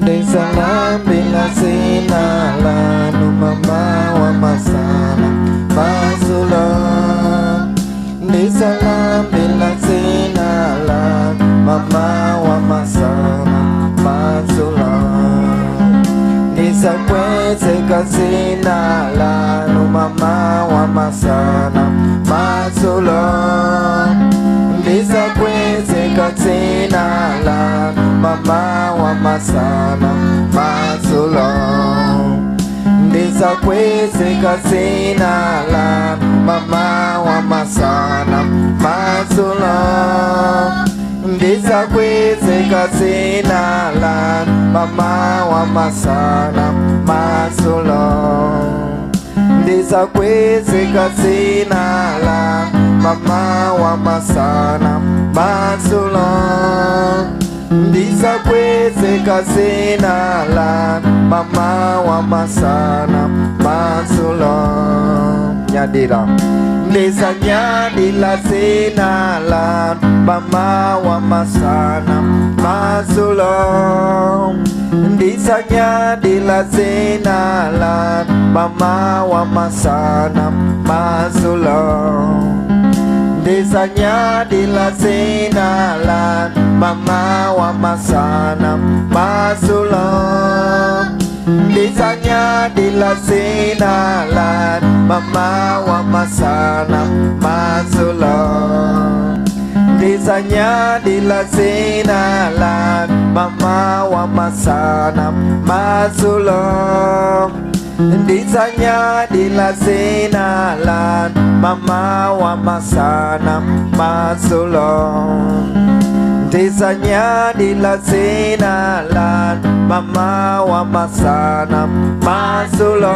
Ndisalambila zina lanu mama wa masana madzulo. Ndisalambila zina lanu mama wa masana madzulo. Ndisakwezeka zina lanu mama wa masana madzulo. Ndisakwezeka zina lanu mama wa masana madzulo. Ndisakwezeka zina lanu mama wa masana madzulo. Ndisakwezeka zina lanu mama wa masana madzulo. Ndisakwezeka zina lanu mama wa masana madzulo. Ndisakwezeka zina lanu mama wa masana madzulo. Nyadira. Ndisanyadila zina lanu mama wa masana madzulo. Ndisanyadila zina lanu mama wa masana madzulo. Ndisanyadila zina lanu mama wa masana madzulo. Ndisanyadila zina lanu mama wa masana madzulo. Ndisanyadila zina lanu mama wa masana madzulo. Ndisanyadila zina lanu mama wa masana madzulo. Ndisanyadila zina lanu mama wa masana madzulo.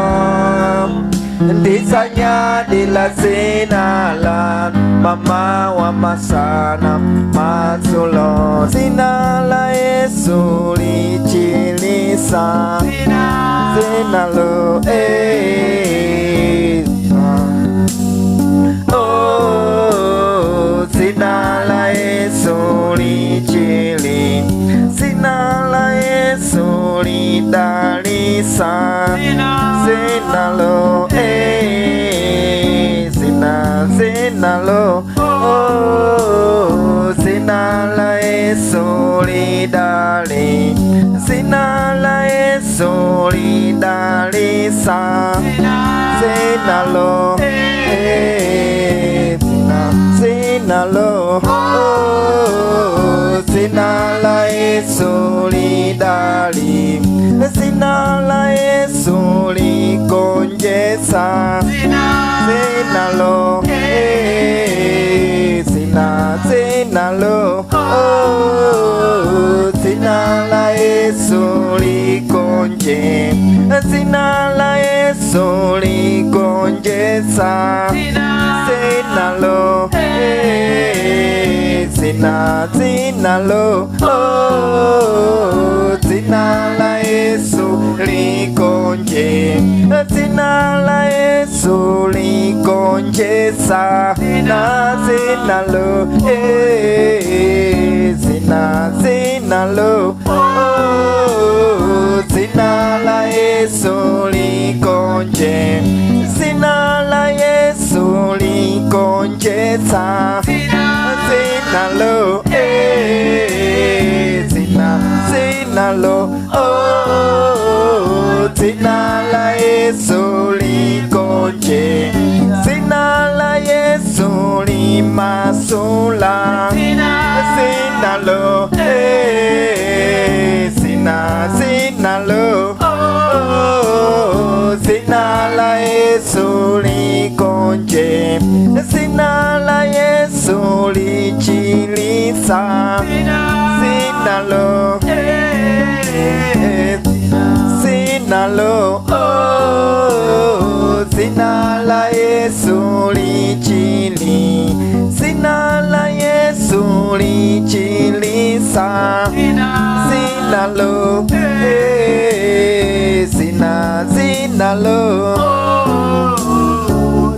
Ndisanyadila zina lanu mama wa masana madzulo. Zina la Yesu lichilisa zina lo oh, zina la Yesu lichili zina la Yesu lidalisa zina lo zina zina lo oh, zina la Yesu lidali zina la Yesu lidalisa zina lo zina lo oh, zina la Yesu lidali zina la Yesu ligonjesa zina lo zina zina lo oh, zina la Yesu ligonje zina la Yesu ligonjesa zina lo zina zina lo oh, zina la Yesu ligonje zina la Yesu ligonjesa zina zina lo zina zina lo oh, zina la Yesu ligonje zina la Yesu ligonjesa zina lo zina zina lo oh, zina la Yesu ligonje zina la Yesu limasula zina lo zina zina lo oh, zina la Yesu ligonje zina la Yesu lichilisa zina lo zina lo oh, zina la Yesu lichili zina la Yesu lichilisa zina lo zina zina lo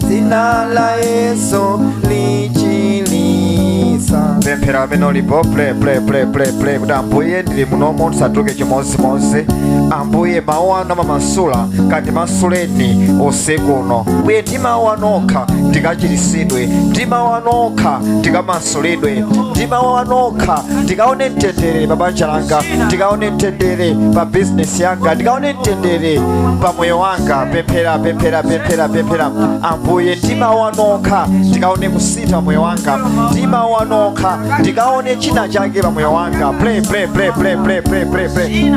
zina la Yesu lichilisa. Pemphera amene ulipo, pray, pray, pray, pray, pray kuti Ambuye ndili munomo, ndisatuluke chimodzimodzi. Ambuye, mawu anu amamasula, kandi masuleni usiku uno. Ambuye, ndi mawu anu okha ndikachiritsidwe, ndi mawu anu okha ndikamasulidwe, ndi mawu anu okha ndikaone mtendere pa banja langa, ndikaone mtendere pa bizinesi yanga, ndikaone mtendere pa moyo wanga. Pemphera, pemphera, pemphera, pemphera. Ambuye, ndi mawu anu okha ndikaone kusintha moyo wanga, ndi mawu anu okha ndikaone china chake pa moyo wanga. Pray, pray, pray, pray, pray, pray, pray, pray.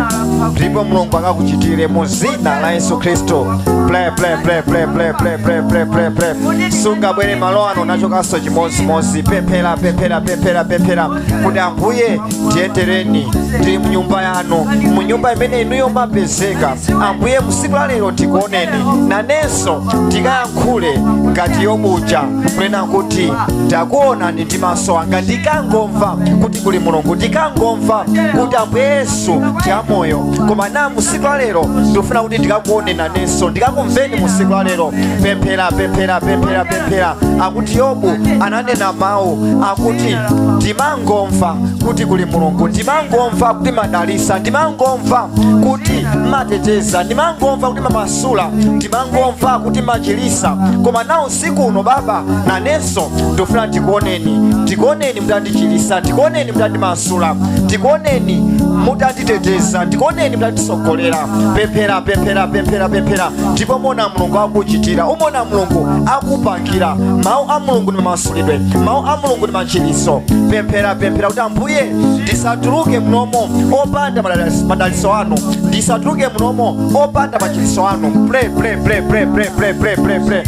Ndipo Mulungu akakuchitire mu zina la Yesu Khristu. Pray, pray, pray, pray, pray, pray, pray, pray, pray, pray. Sungabwere malo ano nachokanso chimodzimodzi. Pemphera, pemphera, pemphera, pemphera kuti Ambuye tiyendereni, tili mu nyumba yanu, mu nyumba imene inuyo mapezeka. Ambuye, musiku la lero tikuoneni, nanenso tikayankhule ngati yobuja kunena kuti ndakuonani ndi maso anga, ndikangomva kuti kuli Mulungu, ndikangomva kuti Ambuye Yesu ndi amoyo. Koma na musiku la lero ndikufuna kuti ndikakuone nanenso, ndikakumveni musiku la lero. Pemphera, pemphera, pemphera, pemphera. Akuti Yobu ananena mawu akuti ndimangomva kuti kuli Mulungu, ndimangomva kuti madalisa, ndimangomva kuti mateteza, ndimangomva kuti mamasula, ndimangomva kuti machilisa. Koma na usiku uno Baba, nanenso ndikufuna ndikuoneni, ndikuoneni mutandichilisa, ndikuoneni mutandimasula, ndikuoneni mutanditeteza, ndikuoneni mutandisogolera. Pemphera, pemphera, pemphera, pemphera. Ndipo mona Mulungu akuchitira, umona Mulungu akupangira. Mawu a Mulungu ndi mamasulidwe, mawu a Mulungu ndi machiliso. Pemphera, pemphera kuti Ambuye ndisatuluke munomo opanda madaliso anu, ndisatuluke munomo opanda machiliso anu. Pray, pray, pray, pray, pray, pray, pray, pray, pray.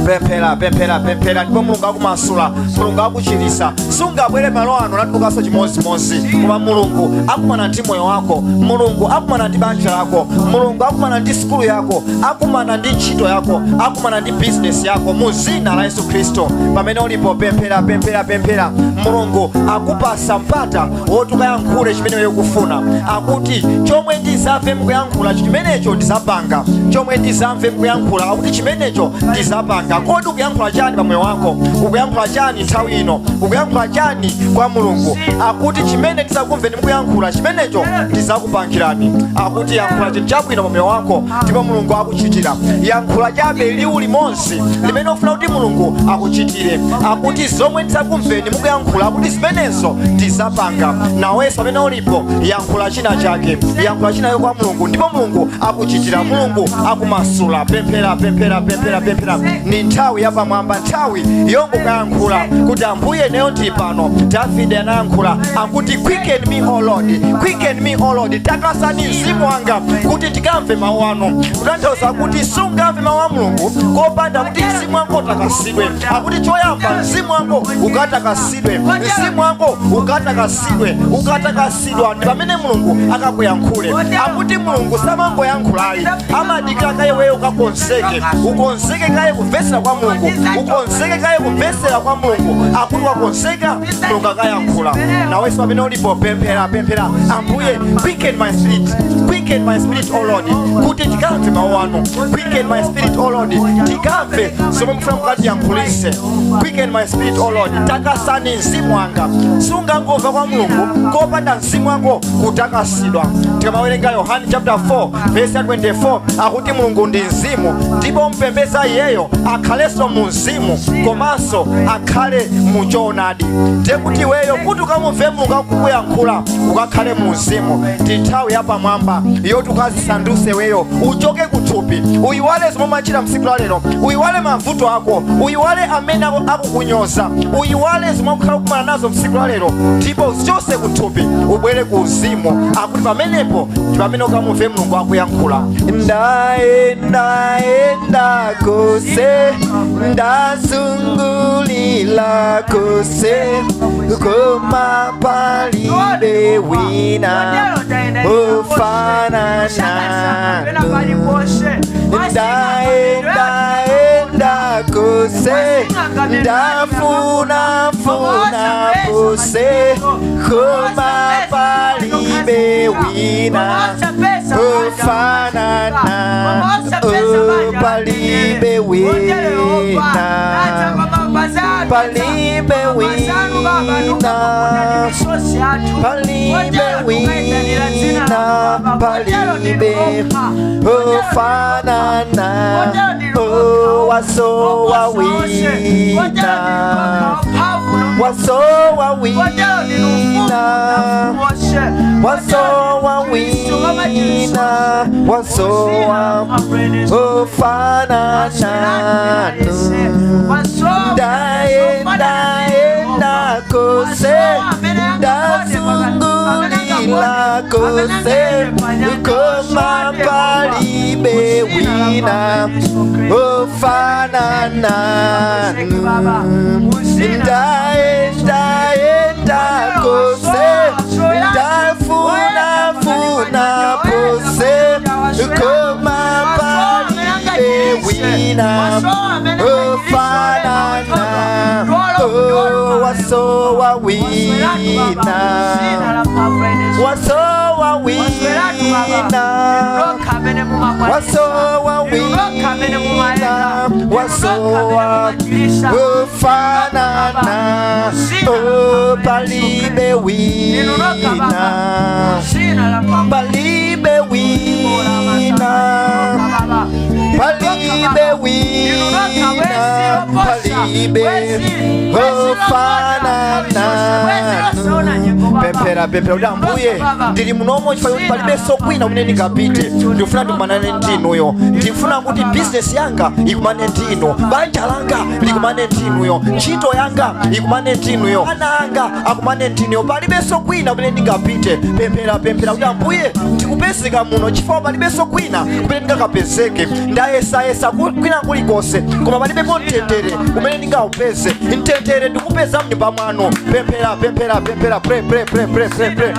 Pemphera, pemphera, pemphera. Ndipo Mulungu akumasula, Mulungu akuchilisa. Sungabwere malo ano natulukanso chimodzimodzi, koma Mulungu akumana ndi moyo wako, Mulungu akumana ndi banja lako, Mulungu akumana ndi sukulu yako, akumana ndi ntchito yako, akumana ndi bizinesi yako mu zina la Yesu Khristu. Pamene ulipo pemphera, pemphera, pemphera. Mulungu akupasa mpata woti ukayankhule chimene iwe ukufuna. Akuti chomwe ndizamve mukuyankhula chimenecho ndizapanga, chomwe ndizamve mukuyankhula akuti chimenecho ndizapanga. Kodi ukuyankhula chani pa moyo wako? Ukuyankhula chani nthawi ino? Ukuyankhula chani kwa Mulungu? Akuti chimene ndizakumveni mukuyankhula chimenecho ndizakupangirani. Akuti yankhula chinthu chabwino pa moyo wako ndipo Mulungu akuchitira. Yankhula chabe liwu limodzi limene ufuna kuti Mulungu akuchitire. Akuti zomwe ndizakumveni mukuyankhula akuti zimenezo ndizapanga. Nawenso pamene ulipo yankhula china chake, yankhula chinayo kwa Mulungu ndipo Mulungu akuchitira, Mulungu akumasula. Pemphera, pemphera, pemphera, pemphera. Ni nthawi yapamwamba, nthawi yongokayankhula kuti Ambuye neyo ndili pano. Davide anayankhula akuti quicken me, O Lord, quicken me, O Lord, takasani mzimu wanga kuti ndikamve mawu anu. Kutanthauza kuti sungamve mawu a Mulungu kopanda kuti mzimu wako utakasidwe. Akuti choyamba mzimu wako ukatakasidwe, mzimu wako ukatakasidwe, ukatakasidwa ndi pamene Mulungu akakuyankhule. Akuti Mulungu samangoyankhulayi, amadikira kaye weyo ukakonzeke, ukonzeke kaye kumvetsera kwa Mulungu, ukonzeke kaye kumvetsera kwa Mulungu. Akuti wakonzeka, Mulungu akayankhula. Nawenso pamene ulipo pemphera, pemphera. Ambuye, quicken my spirit, quicken my spirit, O Lord, kuti ndikamve mawu anu. Quicken my spirit, O Lord, ndikamve zomwe mufuna mukatiyankhulise. Quicken my spirit, O Lord, takasani mzimu wanga. Sungangomva kwa Mulungu kopanda mzimu wako kutakasidwa. Tikamawerenga Yohane chapter 4 verse 24 akuti Mulungu ndi mzimu, ndipo mpembeza iyeyo akhalenso mu mzimu komanso akhale mu choonadi. Ndiye kuti iweyo kuti ukamumve Mulungu akukuyankhula ukakhale mu mzimu. Ndi nthawi yapamwamba yoti ukazisanduse weyo, uchoke kuthupi, uyiwale zomwe umachita msiku la lero, uyiwale mavuto ako, uyiwale amene akukunyoza, uyiwale zomwe ukhala kukumana nazo msiku la lero, ndipo uzichose kuthupi ubwere ku uzimu. Akuti pamenepo ndi pamene ukamumve Mulungu akuyankhula. Ndaenda kose, ndazungulira kose, koma palibe wina ofanana. Ndaenda kose, ndafuna funa pose, koma palibe wina ofanana, palibe wina. Palibe wina, palibe wina, palibe ofanana, wasowa wina, wasowa wina, wasowa wina, wasowa ofanana. Ndaenda kose, ndazungulila kose, koma palibe wina ofanana. Ndaenda kose, ndafuna funa pose, koma palibe wina ofanana. Wasowa wina, wasowa wina, wasowa wina, wasowa ofanana. Palibe wina, palibe wina, palibe wina, palibe ofanana. Pemphera, pemphera kuti Ambuye ndili munomo chifukwa kuti palibenso kwina kumene ndingapite. Ndikufuna ndikumane ndi inuyo, ndikufuna kuti bizinesi yanga ikumane ndi inu, banja langa likumane ndi inuyo, ntchito yanga ikumane ndi inuyo, ana anga akumane ndi inuyo. Palibenso kwina kumene ndingapite. Pemphera, pemphera kuti Ambuye ndikupezeka muno chifukwa palibenso kwina kumene ndingakapezeke. Ndayesayesa kwina kulikonse koma palibepo mtendere kumene ndingaupeze. Mtendere ndikupeza mnyumba mwanu. Pemphera, pemphera, pemphera, pray, pray, pray, pray, pray, pray.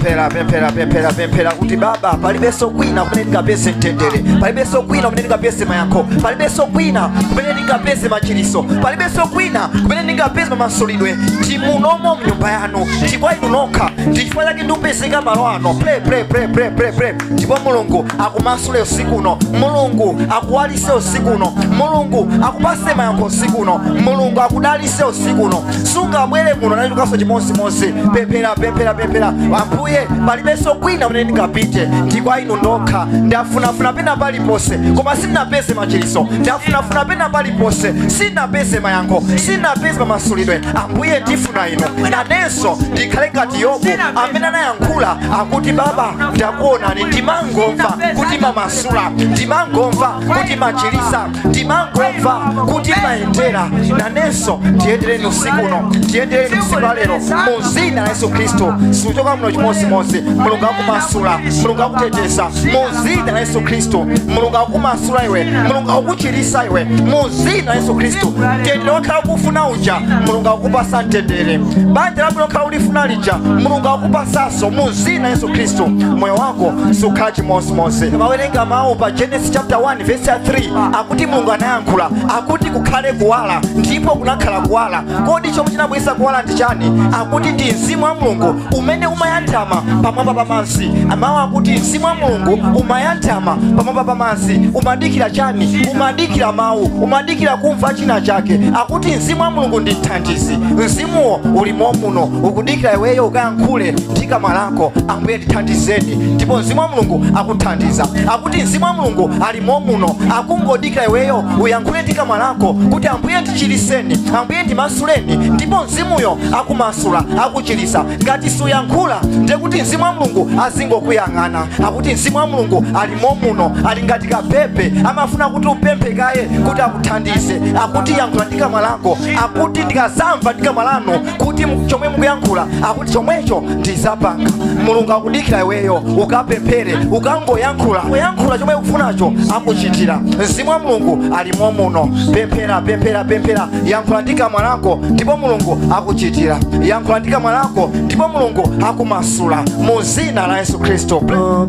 Pemphera, pemphera, pemphera, pemphera kuti Baba palibenso kwina kumene ndingapeze mtendere, palibenso kwina kumene ndingapeze mayankho, palibenso kwina kumene ndingapeze machiriso, palibenso kwina kumene ndingapeze mamasulidwe. Ndi munomo mnyumba yanu, ndi kwa inu nokha, ndi chifukwa chake ndikupezeka malo ano. Pray, pray, pray, pray, pray, pray. Ndipo Mulungu akumasule usiku uno, Mulungu akuwalise usiku uno, Mulungu akupase mayankho usiku uno, Mulungu akudalise usiku uno. Sungabwere muno nachukanso chimodzimodzi. Pemphera, pemphera, pemphera. Ambuye palibenso kwina kumene ndingapite, ndi kwa inu nokha. Ndafunafuna pena paliponse koma sindinapeze machiriso, ndafunafuna pena paliponse sindinapeze mayankho, sindinapeze mamasulidwe. Ambuye ndifuna inu, nanenso ndikhale ngati Yobu amene anayankhula akuti Baba ndakuonani, ndimangomva kuti mamasula, ndimangomva kuti machirisa, ndimangomva kuti mayendera. Nanenso ndiyendereni usiku uno, ndiyendereni usiku wa lero mu dzina la Yesu Khristu. Sikuchoka muno chimodzimodzi. Mulungu akumasula, Mulungu akuteteza mu dzina la Yesu Khristu. Mulungu akumasula iwe, Mulungu akuchirisa iwe mu dzina la Yesu Khristu. Mtendere wakhala ukufuna uja, Mulungu akupasa mtendere. Banja lako lokhala ulifuna lija, Mulungu akupasanso mu dzina la Yesu Khristu. Moyo wako sukhala chimodzimodzi. Mawerenga mawu pa Genesis chapter 1 verse 3 akuti Mulungu anayankhula akuti kukhale kuwala, ndipo kunakhala kuwala. Kodi chomwe chinabweretsa kuwala ndi chani? Akuti ndi mzimu wa Mulungu umene umayanthama pamwamba pa madzi. Amawu akuti mzimu wa Mulungu umayanthama pamwamba pa madzi. Umadikira chani? Umadikira mawu, umadikira kumva china chake. Akuti mzimu wa Mulungu ndi mthandizi. Mzimuwo ulimo muno, ukudikira iweyo ukayankhule ndi kamwa lako. Ambuye ndithandizeni. Ndipo mzimu wa Mulungu akuthandiza. Akuti mzimu wa Mulungu alimo muno, akungodikira iweyo uyankhule ndi kamwa lako kuti Ambuye ndichiriseni, Ambuye ndimasuleni. Ndipo mzimuyo akumasula, akuchirisa. Ngati suyankhula ndekuti mzimu wa Mulungu azingokuyang'ana. Akuti mzimu wa Mulungu alimo muno, ali ngati kapepe, amafuna kuti upemphe kaye kuti akuthandize. Akuti yankhula ndi kamwa lako, akuti ndikazamva ndi kamwa lanu kuti chomwe mukuyankhula, akuti chomwecho ndizapanga. Mulungu akudikira iweyo ukapemphere, ukangoyankhula, uyankhula chomwe ukufunacho akuchitira. Mzimu wa Mulungu alimo muno. Pemphera, pemphera, pemphera, yankhula ndi kamwa lako ndipo Mulungu akuchitira. Yankhula ndi kamwa lako ndipo Mulungu akumasula mu dzina la Yesu Khristu.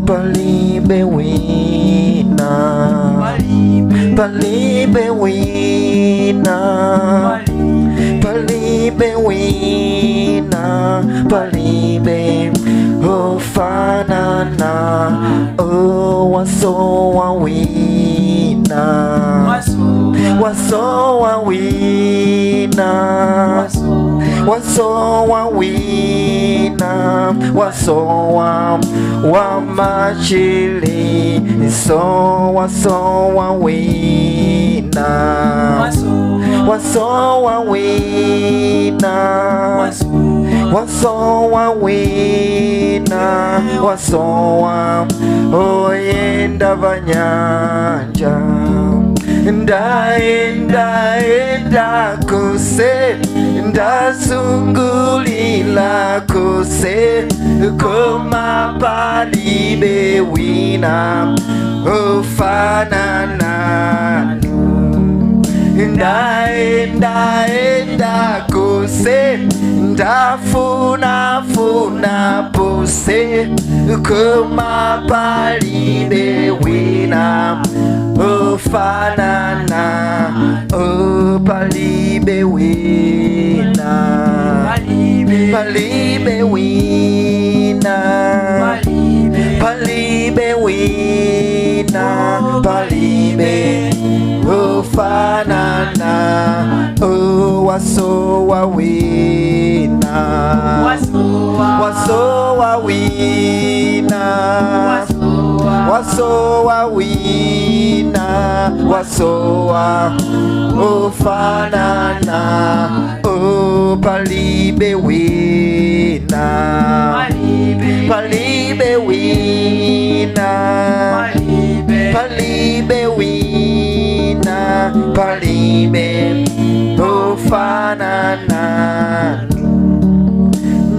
Palibe wina, palibe wina, palibe wina, palibe Ofanana, oh, wasowa wina, wasowa wina, wasowa wina, wasowa wamachili, so wasowa wina, wasowa wina, wasowa wina, wasowa oyenda vanyanja, ndaenda enda kuse, ndazungulila kuse, koma palibe wina ofanana. Ndaenda enda kuse, ndafuna funa puse, koma palibe wina ofanana, o palibe wina, palibe wina, palibe wina, palibe ofanana, o wasowa wina, wasowa wina, wasowa wina, wasowa ofanana, o palibe wina, palibe wina, palibe wina, palibe ofanana.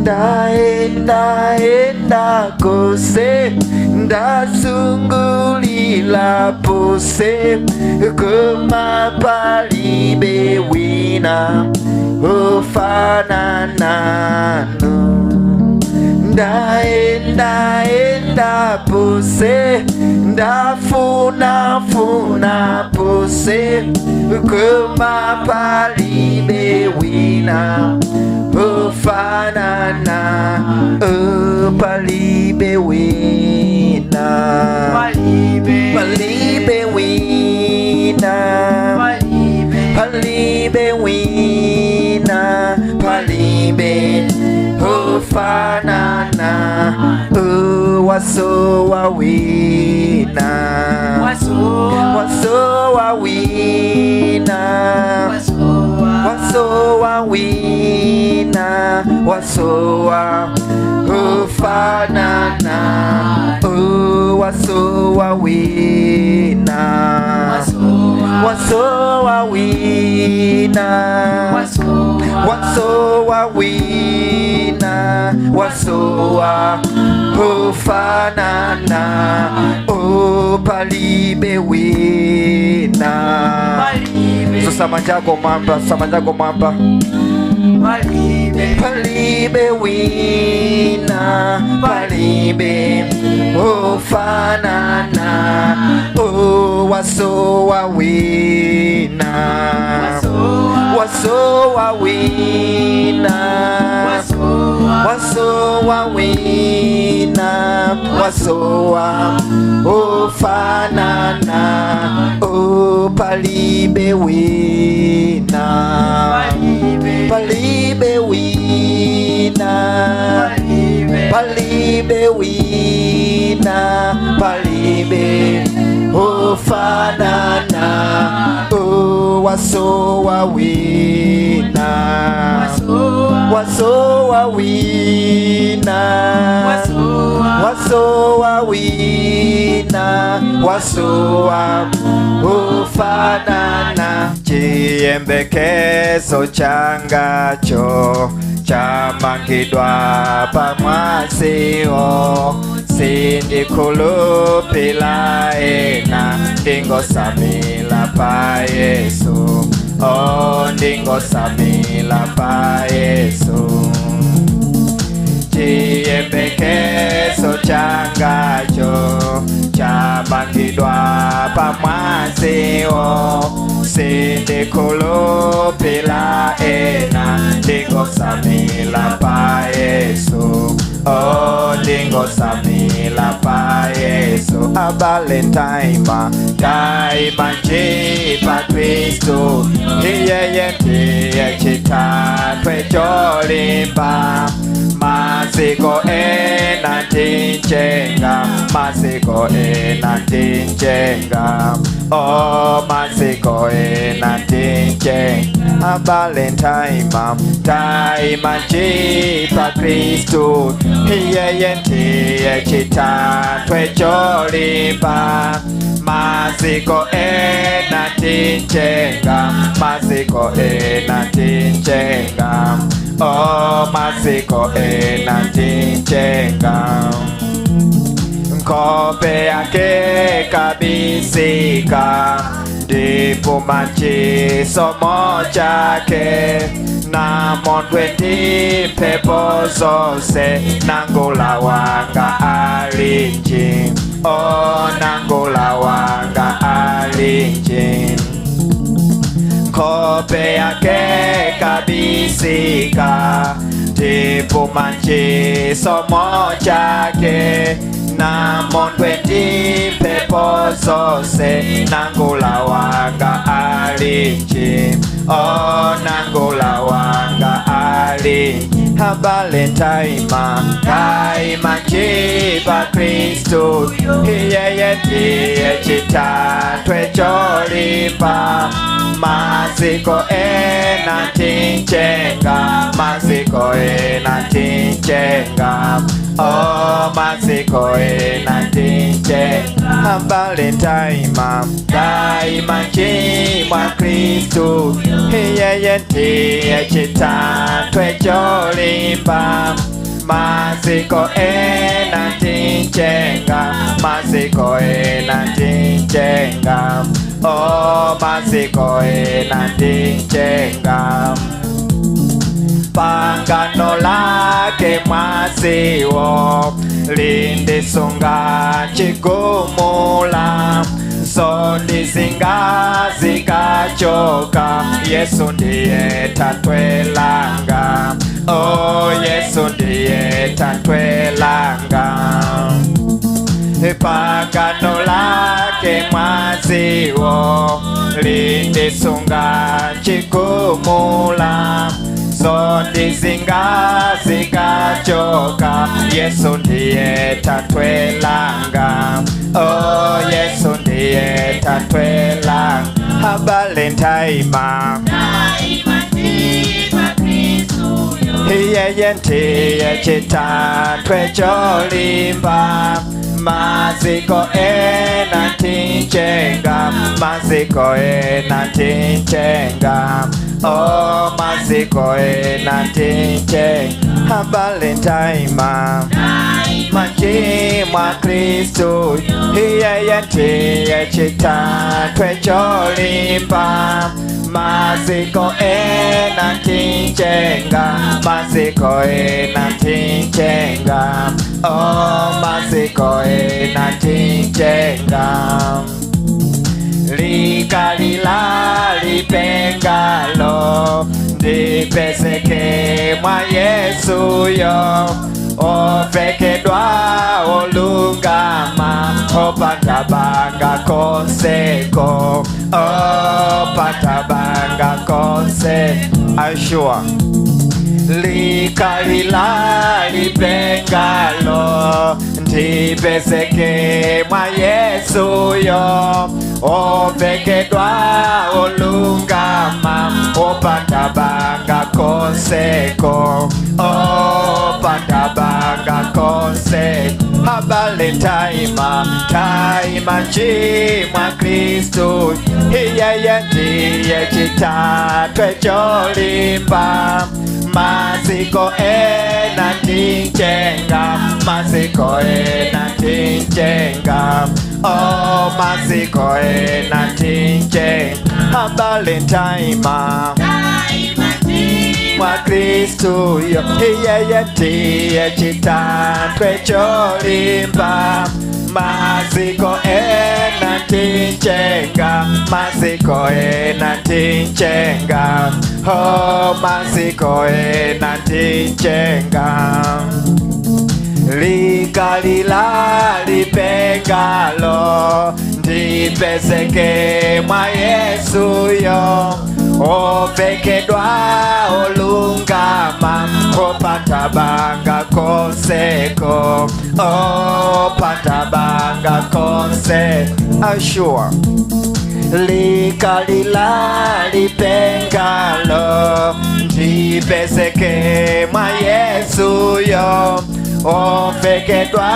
Ndaenda enda kose, ndazungulila pose, koma palibe wina ofanana. Ndaenda enda pose, ndafuna funa pose, koma palibe wina ofanana, o palibe wina, palibe wina, palibe wina, palibe ofanana, o wasowa wina, wasowa wina, wasowa wina, wasowa ofanana, o wasowa wina, wasowa wina, wasowa wina, wasowa ofanana, o palibe wina. Susamanjago mamba, samanjago mamba, palibe wina, palibe ofanana, o wasowa wina, wasowa wina, wasowa wina, wasowa ofanana, o palibe wina, palibe wina, palibe wina, palibe ofanana, o wasowa wina, wasowa wina, wasowa wina, wasowa ofanana. Chiyembekezo changacho chamangidwa pamwasio, sindikhulupila ena, ndingosamila pa Yesu, oh ndingosamila pa Yesu. Chiyembekezo changacho chamangidwa pamwasio, sindikhulupila ena, ndingosamila pa Yesu, oh Ndingosamila pa Yesu. Abale taima taima nji pa Kristu, iyeye ndiye chithanthwe cholimba. Maziko ena ndinjenga, maziko ena ndinjenga, oh maziko ena ndinjenga. Abale taima taima nji pa Kristu, iyeye ndiye chithanthwe cholimba. Maziko ena ndinjenga, maziko ena ndinjenga, oh maziko ena ndinjenga. Nkope yake kabisika, ndipo machisomo chake, na mondwe ndi mphepo zonse, nangula wanga alinji, oh nangula wanga alinji. Nkope yake kabisika, ndipo machisomo chake, na mondwe ndi mphepo zonse, nangula wanga alinji, oh nangula wanga alinji. Abale taima taima nji pa Kristu, iyeye ndiye chithanthwe cholimba. Maziko ena ndinjenga, maziko ena ndinjenga, oh maziko ena ndinjenga. Abale taima taima nji mwa Kristu, iyeye ndiye chithanthwe cholimba. Maziko ena ndinjenga, maziko ena ndinjenga, oh maziko ena ndinjenga. Pangano lake mwaziwo lindisunga chigumula, zondizinga zikachoka, Yesu ndiye thanthwe langa, oh Yesu ndiye thanthwe langa. Pangano lake mwaziwo lindisunga chigumula, zondizinga zikachoka, Yesu ndiye thanthwe langa, oh Yesu ndiye thanthwe langa. Abale taima taima nji pa Kristu, iyeye ndiye chithanthwe cholimba. Maziko ena ndinjenga, maziko ena ndinjenga, oh maziko ena ndinjenga. Abale taima taima nji mwa Kristu, iyeye ndiye chithanthwe cholimba. Maziko ena ndinjenga, maziko ena ndinjenga, oh maziko ena ndinjenga. Likalila lipengalo, ndipezeke mwa Yesu yo, ovekedwa olungama, opanda banga konseko, opanda banga konse. Ashua likalila lipengalo, ndipezeke mwa Yesu yo, ovekedwa olungama, opanda banga konseko, opanda banga konseko. Abale taima taima nji mwa Kristu, iyeye ndiye chithanthwe cholimba. Maziko ena ndinjenga, maziko ena ndinjenga, oh maziko ena ndinjenga. Abale taima taima nji mwa Kristu yo, iyeye ndiye chithanthwe cholimba. Maziko ena ndinjenga, maziko ena ndinjenga, oh maziko ena ndinjenga. Likalila lipengalo, ndipezeke mwa Yesuyo, ovekedwa olungama, opanda banga konseko, opanda banga konse ashua. Likalila lipengalo, ndipezeke mwa Yesuyo, ovekedwa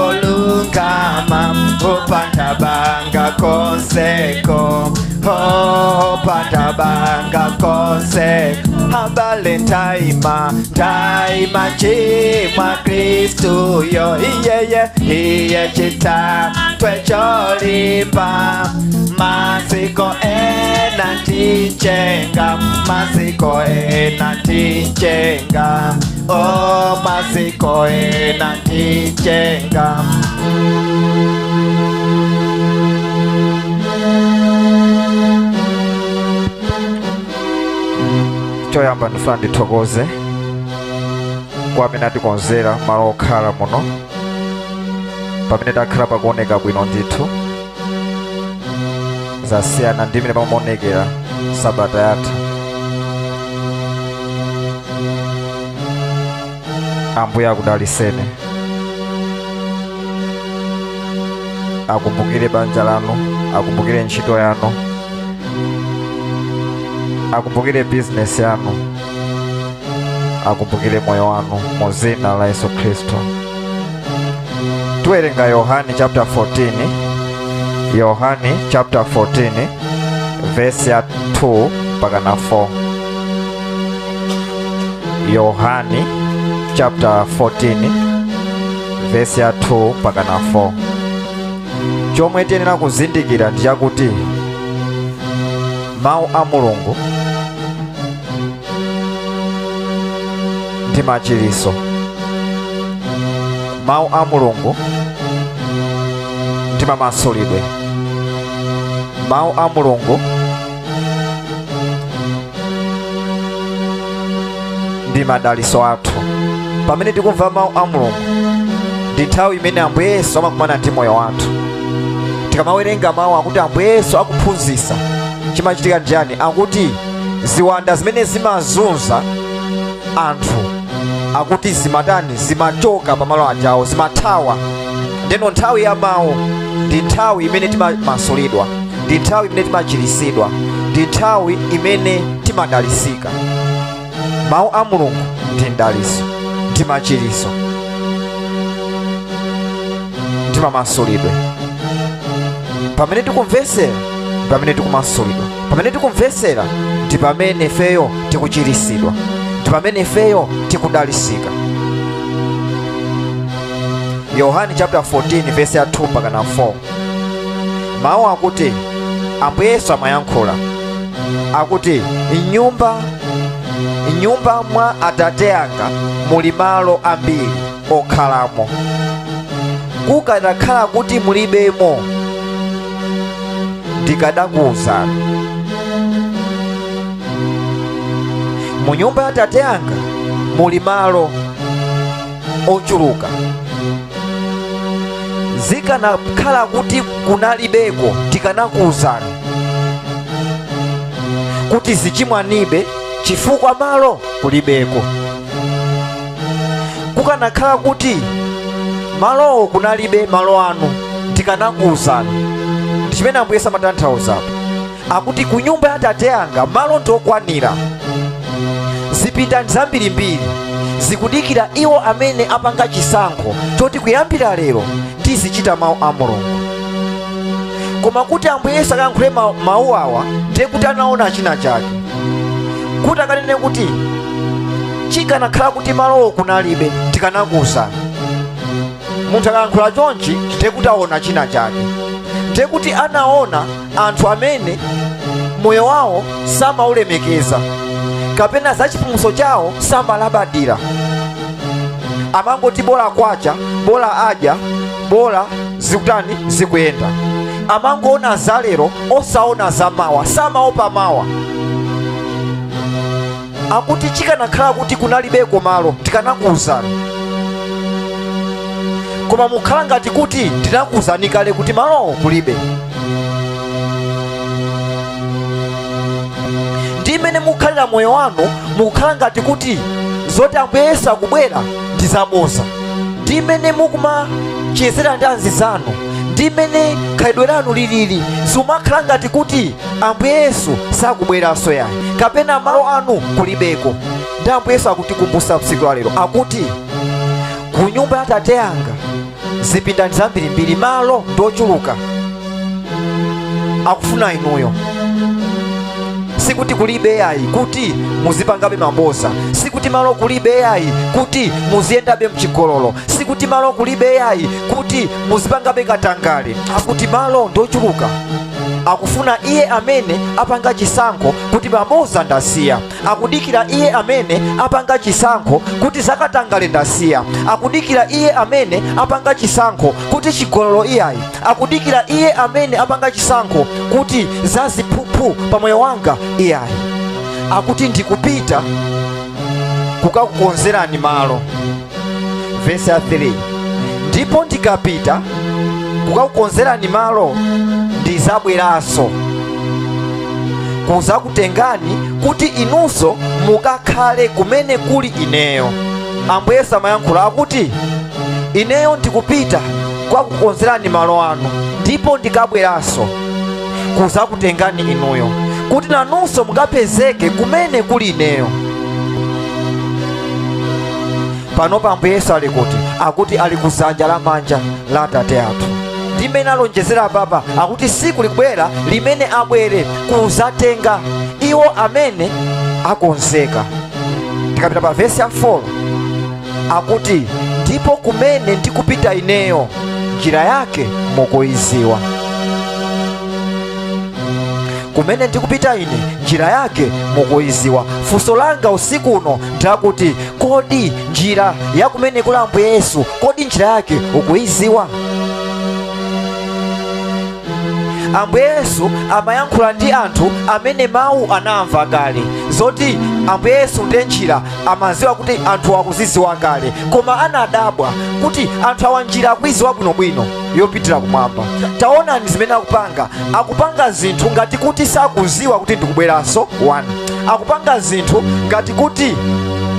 olungama, opanda banga konseko, opanda banga konse. Abale taima taima chimwa Kristu yo, iyeye iye chita twecholimba, masiko ena tichenga, masiko ena tichenga, oh masiko ena tichenga. Choyamba ndifuna ndithokoze kwa amene atikonzera malo okhala muno, pamene takhala pakuoneka bwino ndithu, zasiyana ndi mmene pamaonekera sabata yatha. Ambuye akudaliseni, akumbukire banja lanu, akumbukire ntchito yanu, akumbukire business yanu, akumbukire moyo wanu mu zina la Yesu Khristu. Tuwerenga Yohani chapter 14, Yohani chapter 14 verse ya 2 mpaka na 4. Yohani chapter 14 verse ya 2 mpaka na 4. Chomwe tiyenera kuzindikira ndi chakuti mawu a Mulungu ndi machiriso, mawu a Mulungu ndi mamasulidwe, mawu a Mulungu ndi madaliso athu. Pamene tikumva mawu a Mulungu ndi nthawi imene Ambuye Yesu amakumana ndi moyo wathu. Tikamawerenga mawu akuti Ambuye Yesu akuphunzitsa, chimachitika njani? Akuti ziwanda zimene zimazunza anthu akuti zimatani, zimachoka pamalo ajawo, zimathawa. Ndeno nthawi ya mawu ndi nthawi imene timamasulidwa, ndi nthawi imene timachiritsidwa, ndi nthawi imene timadalisika. Mawu a Mulungu ndi mdaliso, ndi machiriso, ndi mamasulidwe. Pamene tikumvesera, pamene tikumasulidwa, pamene tikumvesera ndi pamene ifeyo tikuchirisidwa, ndi pamene ifeyo tikudalisika. Yohani chapter 14 verse ya 2 mpaka na 4. Mawu akuti Ambuye Yesu amayankhula akuti, nyumba mwa Atate anga muli malo ambiri okhalamo, kukanakhala kuti mulibemo ndikadakuwuzani. Mu nyumba ya Atate anga muli malo ochuluka, zikanakhala kuti kunalibeko tikanakuwuzani kuti zichimwanibe, chifukwa malo kulibeko. Kukanakhala kuti malowo kunalibe malo anu tikanakuwuzani. Ndi chimene Ambuye Yesu amatanthauzapo akuti ku nyumba ya Atate anga malo ndiokwanira, zipinda ndi zambirimbiri, zikudikira iwo amene apanga chisankho choti kuyambira lero tizichita mawu a Mulungu. Koma kuti Ambuye Yesu akayankhule mawu awa, ndiye kuti anaona china chake, kuti akanene kuti chikanakhala kuti malowo kunalibe tikanakuwuzani. Munthu akayankhula chonchi ndiye kuti aona china chake, ndiye kuti anaona anthu amene moyo wawo samaulemekeza, kapena za chipulumutso chawo samalabadira, amangoti bola kwacha, bola adya, bola zikutani zikuyenda, amangoona za lero osaona za mawa, samaopa mawa. Akuti chikanakhala kuti kunalibeko malo tikanakuwuzani. Koma mukhala ngati kuti ndinakuwuzani kale kuti malowo kulibe. Ndi mmene mukhalira moyo wanu, mukukhala ngati kuti zoti Ambuye Yesu akubwera ndi zaboza. Ndi mmene mukumachezera ndi anzizanu, ndi mmene khalidwe lanu lilili, zimakhala ngati kuti Ambuye Yesu sakubweranso yayi, kapena malo anu kulibeko. Ndi Ambuye Yesu akutikumbutsa tsiku la lero, akuti ku nyumba ya Atate anga zipinda ndi zambirimbiri, malo ndi ochuluka, akufuna inuyo. Sikuti kulibe yayi kuti muzipangabe maboza, sikuti malo kulibe yayi kuti muziyendabe mchigololo, sikuti malo kulibe yayi kuti muzipangabe katangale. Akuti malo ndi ochuluka, akufuna iye amene apanga chisankho kuti maboza ndasiya. Akudikira iye amene apanga chisankho kuti zakatangale ndasiya. Akudikira iye amene apanga chisankho kuti chigololo iyayi. Akudikira iye amene apanga chisankho kuti zaziphuphu pa moyo wanga iyayi. Akuti ndikupita kukakukonzerani malo. Vesi ya 3, ndipo ndikapita kukakukonzerani malo, ndizabweranso kuzakutengani kuti inunso mukakhale kumene kuli ineyo. Ambuye Yesu amayankhula akuti, ineyo ndikupita kukakukonzerani malo anu, ndipo ndikabweranso kuzakutengani inuyo kuti nanunso mukapezeke kumene kuli ineyo. Panopa Ambuye Yesu ali kuti? Akuti ali kuzanja lamanja la Atate athu. Ndi mmene alonjezera papa, akuti siku likubwera limene abwere kuzatenga iwo amene akonzeka. Tikapita pa vesi ya 4, akuti ndipo kumene ndikupita ineyo, njira yake mukuiziwa. Kumene ndikupita ine, njira yake mukuiziwa. Funso langa usiku uno ndakuti, kodi njira ya kumene kuli Ambuye Yesu, kodi njira yake ukuiziwa? Ambuye Yesu amayankhula ndi anthu amene mawu anamva kale zoti Ambuye Yesu ndiye njira. Amaziwa kuti anthu akuziziwa kale, koma anadabwa kuti anthu awa njira akuiziwa bwinobwino yopitira kumwamba. Taonani zimene akupanga. Akupanga zinthu ngati kuti sakuziwa kuti ndikubweranso. 1 akupanga zinthu ngati kuti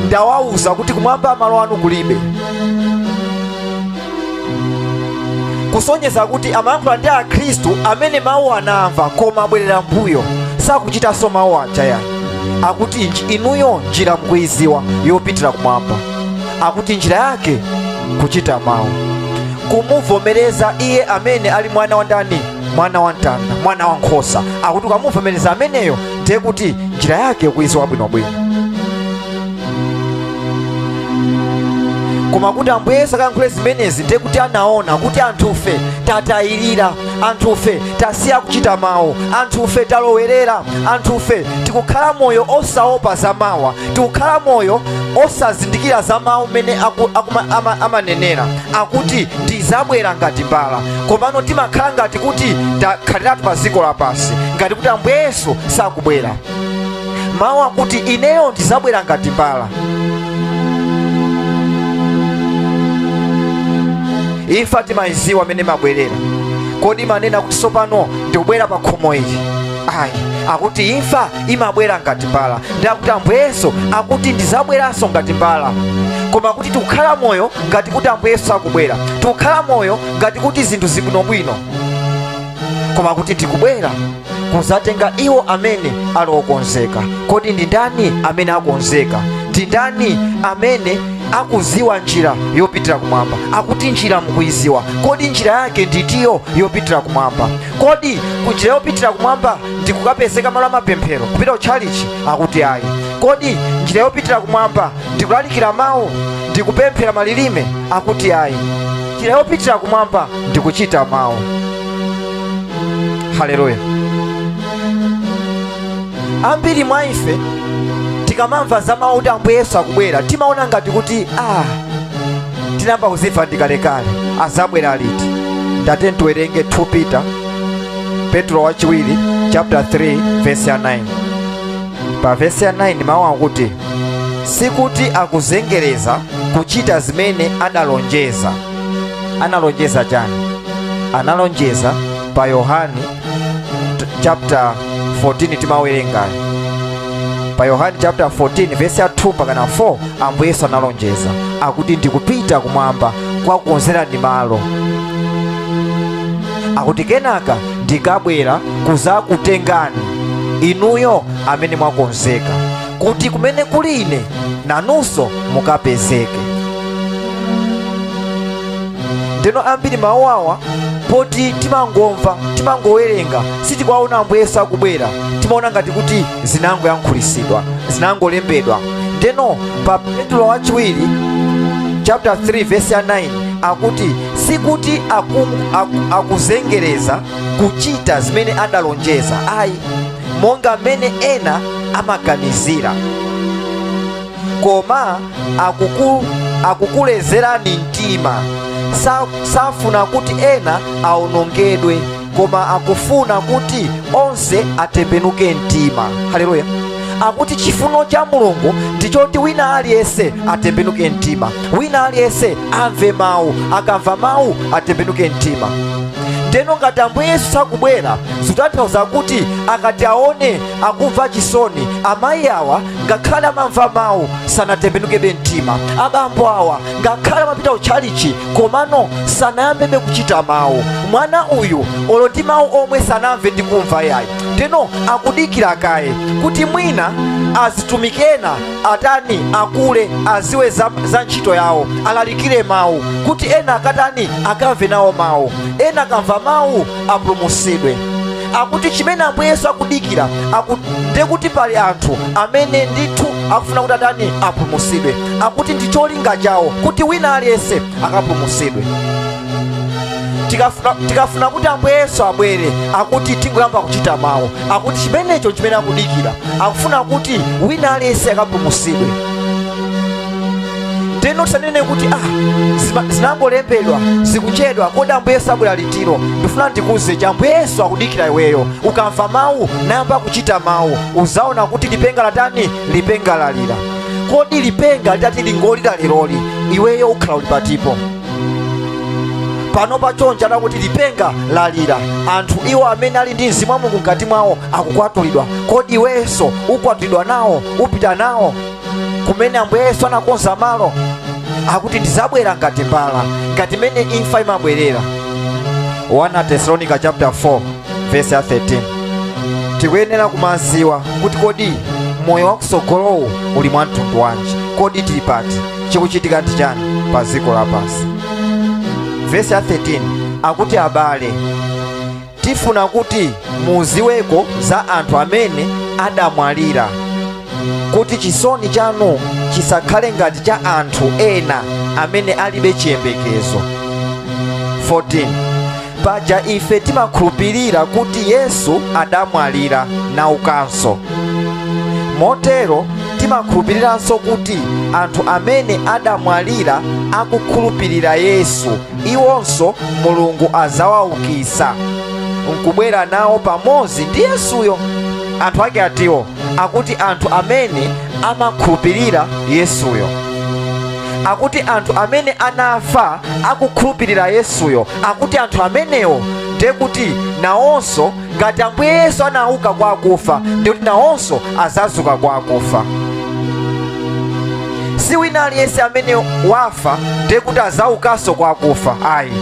ndawauza kuti kumwamba malo anu kulibe, kusonyeza kuti amayankhula ndi Akhristu amene mawu anamva koma abwerera mbuyo, sakuchitanso mawu aja yayi. Akuti inuyo njira mukuiziwa yopitira kumwamba. Akuti njira yake kuchita mawu, kumuvomereza iye amene ali mwana wa ndani? Mwana wa mtanda, mwana wa nkhosa. Akuti ukamuvomereza ameneyo, ndiye kuti njira yake ukuiziwa bwinobwino. Koma kuti Ambuye Yesu akayankhule zimenezi, ndiye kuti anaona kuti anthufe tatayirira, anthufe tasiya kuchita mawu, anthufe talowerera, anthufe tikukhala moyo osaopa za mawa, tikukhala moyo osazindikira za mawu mmene amanenera akuti ndizabwera ngati mbala. Komano timakhala ngati kuti takhaliratu pa dziko lapansi, ngati kuti Ambuye Yesu sakubwera. Mawu akuti ineyo ndizabwera ngati mbala. Imfa timayiziwa amene imabwerera. Kodi imanena kuti tsopano ndikubwera pa khomo ili? Ayi, akuti imfa imabwera ngati mbala. Ndi akuti Ambuye Yesu akuti ndizabweranso ngati mbala. Koma kuti tikukhala moyo ngati kuti Ambuye Yesu akubwera, tikukhala moyo ngati kuti zinthu zibwinobwino, koma kuti ndikubwera kuzatenga iwo amene ali okonzeka. Kodi ndi ndani amene akonzeka? Ndi ndani amene akuziwa njira yopitira kumwamba? Akuti njira mukuiziwa. Kodi njira yake nditiyo yopitira kumwamba? Kodi kunjira yopitira kumwamba ndi kukapezeka malo amapemphero, kupita kutchalichi? Akuti ayi. Kodi njira yopitira kumwamba ndi kulalikira mawu, ndi kupemphera malilime? Akuti ayi. Njira yopitira kumwamba ndi kuchita mawu. Haleluya. Ambiri mwa ife tikamamva za mawu kuti Ambuye Yesu akubwera, timaona ngati kuti tinayamba kuzimva ndikalekale, azabwera liti? Ndate tiwerenge 2 Peter, Petro wachiwiri chapter 3 verse ya 9. Pa verse ya 9 mawu akuti, sikuti akuzengereza kuchita zimene adalonjeza. Analonjeza chani? Analonjeza pa Yohani chapter 14 timawerengayo. Pa Yohani chapter 14 verse ya 2 mpaka na 4, Ambuye Yesu analonjeza akuti ndikupita kumwamba kukakukonzerani malo, akuti kenaka ndikabwera kuzakutengani inuyo amene mwakonzeka, kuti kumene kuli ine nanunso mukapezeke. Ndeno ambiri mawu awa poti timangomva, timangowerenga, sitikuwaona Ambuye Yesu akubwera, timaona ngati kuti zinangoyankhulisidwa, zinangolembedwa. Ndeno pa Petro wachiwiri chapter 3 verse ya 9 akuti sikuti akuzengereza kuchita zimene adalonjeza ayi, monga mmene ena amaganizira, koma akukulezerani mtima. Safuna kuti ena aonongedwe, koma akufuna kuti onse atembenuke mtima. Haleluya. Akuti chifuno cha Mulungu ndichoti wina aliyense atembenuke mtima, wina aliyense amve mawu, akamva mawu atembenuke mtima. Ndeno ngati Ambuye Yesu sakubwera, zikutanthauza kuti akati aone akumva chisoni, amayi awa ngakhale amamva mawu sanatembenukebe mtima, abambo awa ngakhale amapita kutchalichi komano sanayambebe kuchita mawu, mwana uyu olo ndi mawu omwe sanamve ndi kumva yayi. Ndeno akudikira kaye kuti mwina azitumiki ena atani, akule, aziwe za ntchito yawo, alalikire mawu kuti ena akatani, akamve nawo mawu, ena akamva mawu apulumutsidwe. Akuti chimene Ambuye Yesu akudikira, ndekuti pali anthu amene ndithu akufuna kuti atani, apulumutsidwe. Akuti ndi cholinga chawo kuti wina aliyense akapulumutsidwe. Tikafuna kuti Ambuye Yesu abwere, akuti tingoyamba kuchita mawu. Akuti chimenecho chimene akudikira, akufuna kuti wina aliyense akapulumutsidwe. Ndeno tisanene kuti zinangolembedwa, zikuchedwa, kodi Ambuye Yesu abwera litiro? Ndifuna ndikuuze cha Ambuye Yesu akudikira iweyo. Ukamva mawu nayamba kuchita mawu, uzaona kuti lipenga latani, lipenga lalira. Kodi lipenga litati lingolira leroli, iweyo ukhala uli patipo? Pano pachonja nakuti lipenga lalira, anthu iwo amene ali ndi mzimu wa Mulungu mkati mwawo akukwatulidwa. Kodi iwenso ukwatulidwa nawo, upita nawo kumene Ambuye Yesu anakonza malo? Akuti ndizabwera ngati mbala, ngati mene imfa imabwerera. 1 Tesalonika chapter 4 verse ya 13. Tikuyenera kumaziwa kuti kodi moyo wakusogolowu uli mwa mtundu wanji, kodi tili pati, chikuchitika ndi chani pa dziko lapansi. Verse ya 13 akuti abale, tifuna kuti muziweko za anthu amene adamwalira, kuti chisoni chanu chisakhale ngati cha anthu ena amene alibe chiyembekezo. 14 paja ife timakhulupirira kuti Yesu adamwalira naukanso, motero timakhulupiriranso kuti anthu amene adamwalira akukhulupirira Yesu, iwonso Mulungu azawaukitsa nkubwera nawo pamodzi ndi Yesuyo. Anthu ake atiwo, akuti anthu amene amakhulupirira Yesuyo, akuti anthu amene anafa akukhulupirira Yesuyo, akuti anthu amenewo ndekuti nawonso ngati Ambuye Yesu anauka kwa akufa, ndikuti nawonso azazuka kwa akufa. Si wina aliyense amene wafa ndekuti azaukanso kwa akufa, ayi,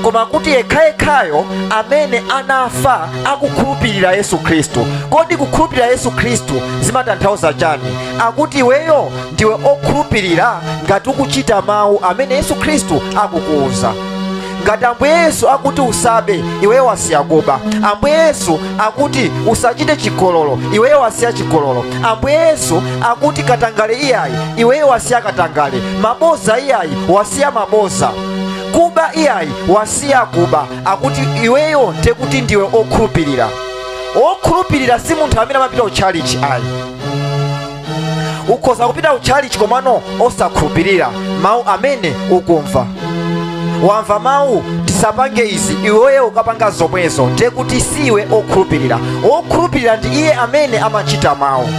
koma kuti yekhayekhayo amene anafa akukhulupirira Yesu Khristu. Kodi kukhulupirira Yesu Khristu zimatanthauza chani? Akuti iweyo ndiwe okhulupirira ngati ukuchita mawu amene Yesu Khristu akukuuza. Ngati Ambuye Yesu akuti usabe, iweyo wasiya kuba. Ambuye Yesu akuti usachite chigololo, iweyo wasiya chigololo. Ambuye Yesu akuti katangale iyayi, iweyo wasiya katangale. Maboza iyayi, wasiya maboza. Kuba iyayi, wasiya kuba. Akuti iweyo ndekuti ndiwe okhulupirira. Okhulupirira si munthu amene amapita kutchalichi ayi. Ukhoza kupita kutchalichi komano osakhulupirira mawu amene ukumva. Wamva mawu tisapange izi, iweyo ukapanga zomwezo, ndiye kuti siwe okhulupirira. Okhulupirira ndi iye amene amachita mawu.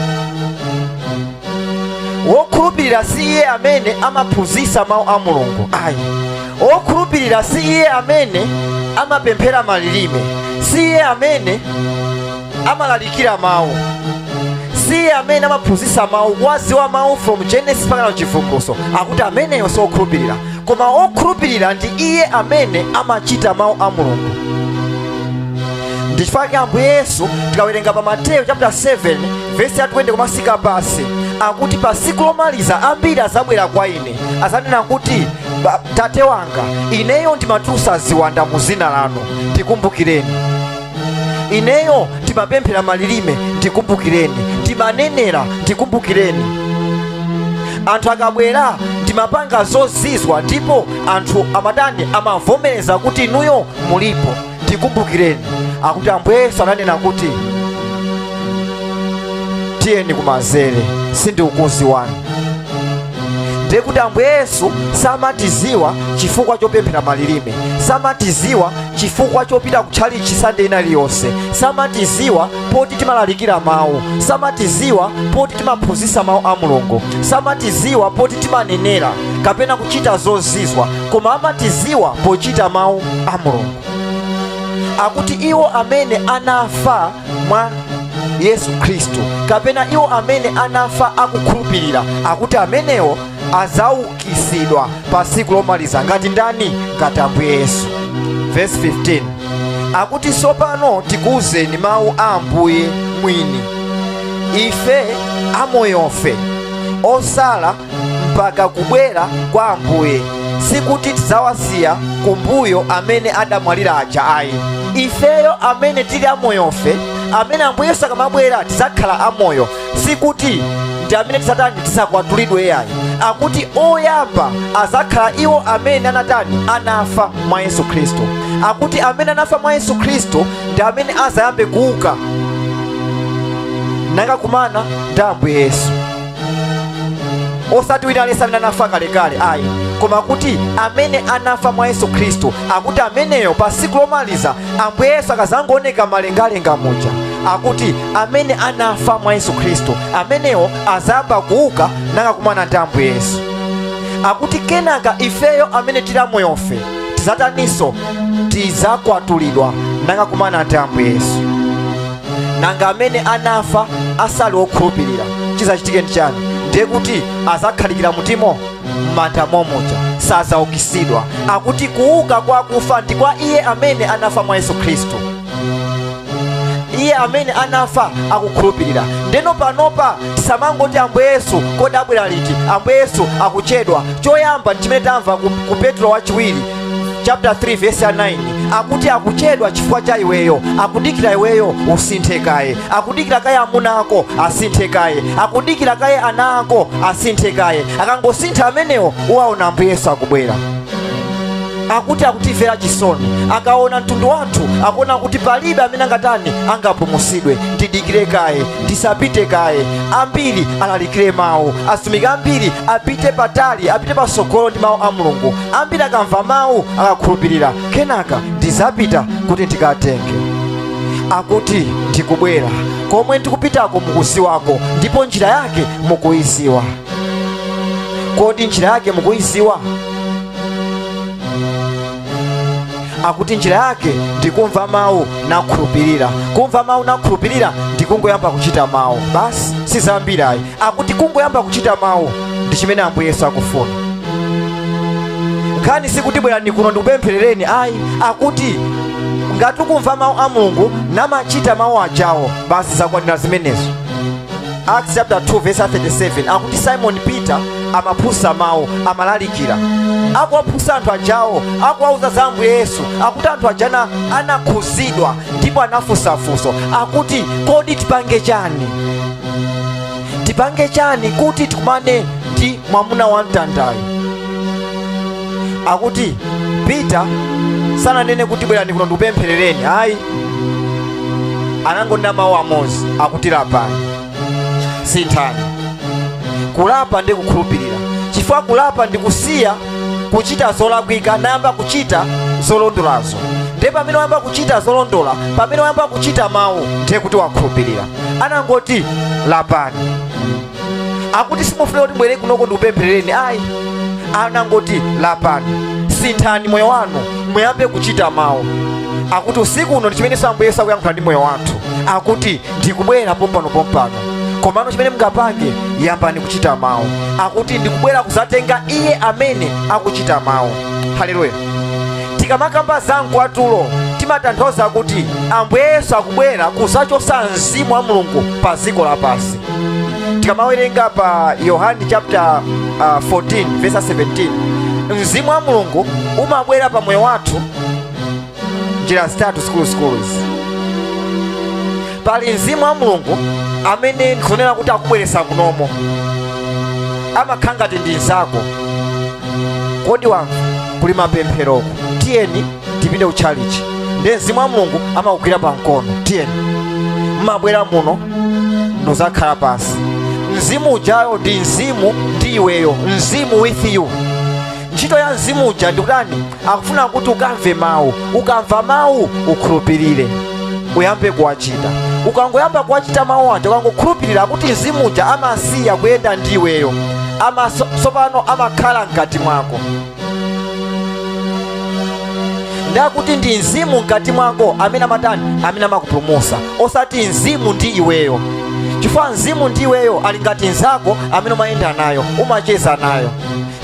Wokhulupirira si iye amene amaphunzitsa mawu a Mulungu ayi. Okhulupirira si iye amene amapemphera malilime, si iye amene amalalikira mawu, si iye amene amaphunzitsa mawu, kuwaziwa mawu from Genesis mpaka na Chivumbulutso. Akuti ameneyo si okhulupirira, koma okhulupirira ndi iye amene amachita mawu a Mulungu. Ndi chifukwa chake Ambuye Yesu, tikawerenga pa Mateyu chapter 7 verse ya 20 kumasika pasi, akuti pa tsiku lomaliza ambiri azabwera kwa ine, azanena kuti, "Tate wanga, ineyo ndimatulutsa ziwanda mu zina lanu, ndikumbukireni. Ineyo ndimapemphera malilime, ndikumbukireni. Ndimanenera, ndikumbukireni. Anthu akabwera ndimapanga zozizwa, ndipo anthu amadani amavomereza kuti inuyo mulipo, ndikumbukireni." Akuti Ambuye Yesu ananena kuti, "Tiyeni kumanzere, sindikukuziwani." Ndiye kuti Ambuye Yesu samatiziwa chifukwa chopemphera malilime, samatiziwa chifukwa chopita kutchalichi Sande ina iliyonse, samatiziwa poti timalalikira mawu, samatiziwa poti timaphunzitsa mawu a Mulungu, samatiziwa poti timanenera kapena kuchita zozizwa, koma amatiziwa pochita mawu a Mulungu. Akuti iwo amene anafa mwa Yesu Khristu, kapena iwo amene anafa akukhulupirira, akuti amenewo azaukisidwa pa tsiku lomaliza. Ngati ndani? Ngati Ambuye Yesu. Verse 15 akuti, "Tsopano tikuwuzeni mawu a Ambuye mwini, ife amoyofe osala mpaka kubwera kwa Ambuye, sikuti tidzawasiya kumbuyo amene adamwalira aja ayi. Ifeyo amene tili amoyofe, amene Ambuye Yesu akamabwera tidzakhala amoyo, sikuti ndi amene tisatani, tisakwatulidwe yayi. Akuti oyamba azakhala iwo amene anatani? Anafa mwa Yesu Khristu. Akuti amene anafa mwa Yesu Khristu ndi amene azayambe kuuka nakakumana ndi Ambuye Yesu, osati wina aliyense amene anafa kalekale ayi, koma kuti amene anafa mwa Yesu Khristu. Akuti ameneyo pa tsiku lomaliza, Ambuye Yesu akazangooneka malengalenga muja, akuti amene anafa mwa Yesu Khristu amenewo azayamba kuuka nakakumana ndi Ambuye Yesu. Akuti kenaka ifeyo amene tili amoyofe tizataninso? Tizakwatulidwa nakakumana ndi Ambuye Yesu. Nanga amene anafa asali okhulupirira, chizachitike ndi chani? Ndiye kuti azakhalikira mutimo m'manda momuja, sazaukisidwa. Akuti kuuka kwa akufa ndi kwa iye amene anafa mwa Yesu Khristu, iye amene anafa akukhulupirira. Ndeno panopa tisamangoti, "Ambuye Yesu kodi abwera liti? Ambuye Yesu akuchedwa." Choyamba ndi chimene tamva ku Petro wachiwiri chapter 3 verse ya 9, akuti akuchedwa chifukwa cha iweyo, akudikira iweyo usinthe kaye, akudikira kaye amuna ako asinthe kaye, akudikira kaye ana ako asinthe kaye. Akangosintha amenewo, uwaona Ambuye Yesu akubwera. Akuti akutimvera chisoni, akaona mtundu wathu akuona kuti palibe amene angatani, angapulumutsidwe. Ndidikire kaye, ndisapite kaye, ambiri alalikire mawu, atumiki ambiri apite patali, apite patsogolo ndi mawu a Mulungu. Ambiri akamva mawu, akakhulupirira, kenaka ndizapita kuti ndikatenge. Akuti ndikubwera, komwe ndikupitako mukuziwako, ndipo njira yake mukuiziwa. Kodi njira yake mukuiziwa? Akuti njira yake ndikumva mawu nakhulupirira. Kumva mawu nakhulupirira ndikungoyamba kuchita mawu basi, si zambiri ayi. Akuti kungoyamba kuchita mawu ndi chimene Ambuye Yesu akufuna. Nkhani sikuti bwerani kuno ndikupempherereni ayi. Akuti ngati ukumva mawu a Mulungu namachita mawu ajawo, basi, zakwanira zimenezo. Acts chapter 2 verse 37 akuti Simon Peter amaphunzitsa mawu, amalalikira, akuwaphunzitsa anthu ajawo, akuwauza za Ambuye Yesu. Akuti anthu ajana anakhuzidwa ndipo anafunsafunso, akuti, "Kodi tipange chani? Tipange chani kuti tikumane ndi mwamuna wa mtandayo?" Akuti Peter sananene kuti bwerani kuno ndikupempherereni ayi, anangonena mawu amodzi, akuti, "Lapani, sinthani." Kulapa ndi kukhulupirira, chifukwa kulapa ndi kusiya kuchita zolakwika nayamba kuchita zolondolazo. Ndiye pamene wayamba kuchita zolondola, pamene wayamba kuchita mawu, ndiye kuti wakhulupirira. Anangoti, "Lapani." Akuti simufuna kuti bwere kunoko ndikupempherereni ayi, anangoti, "Lapani, sinthani." Sinthani moyo wanu, muyambe kuchita mawu. Akuti usiku uno ndi chimene Ambuye Yesu akuyankhula ndi moyo wathu, akuti ndikubwera pompano pompano, komano chimene mungapange, yambani kuchita mawu. Akuti ndikubwera kuzatenga iye amene akuchita mawu. Haleluya. Tikamakamba za mkwatulo, timatanthauza kuti Ambuye Yesu akubwera kuzachosa mzimu wa Mulungu pa dziko lapansi. Tikamawerenga pa Yohane chapter 14 verse 17, mzimu wa Mulungu umabwera pa moyo wathu njira zitatu zikuluzikulu izi. Pali mzimu wa Mulungu amene ndikunena kuti akubweretsa kunomo, amakhala ngati ndi nzako. Kodi wamva kuli mapempheroko? Tiyeni tipite kutchalichi. Ndiye mzimu wa Mulungu amakugwira pa mkono, tiyeni. Mmabwera muno ndozakhala pansi. Mzimu ujayo ndi mzimu ndi iweyo, mzimu with you. Ntchito ya mzimu uja ndikutani? Akufuna kuti ukamve mawu. Ukamva mawu ukhulupirire, uyambe kuwachita. Ukangoyamba kuwachita mawu aja, ukangokhulupirira, akuti mzimu uja amasiya kuyenda ndi iweyo, tsopano amakhala mkati mwako. Ndakuti ndi mzimu mkati mwako amene amatani? Amene amakupulumutsa, osati mzimu ndi iweyo. Chifukwa mzimu ndi iweyo ali ngati nzako amene umayenda nayo, umacheza nayo.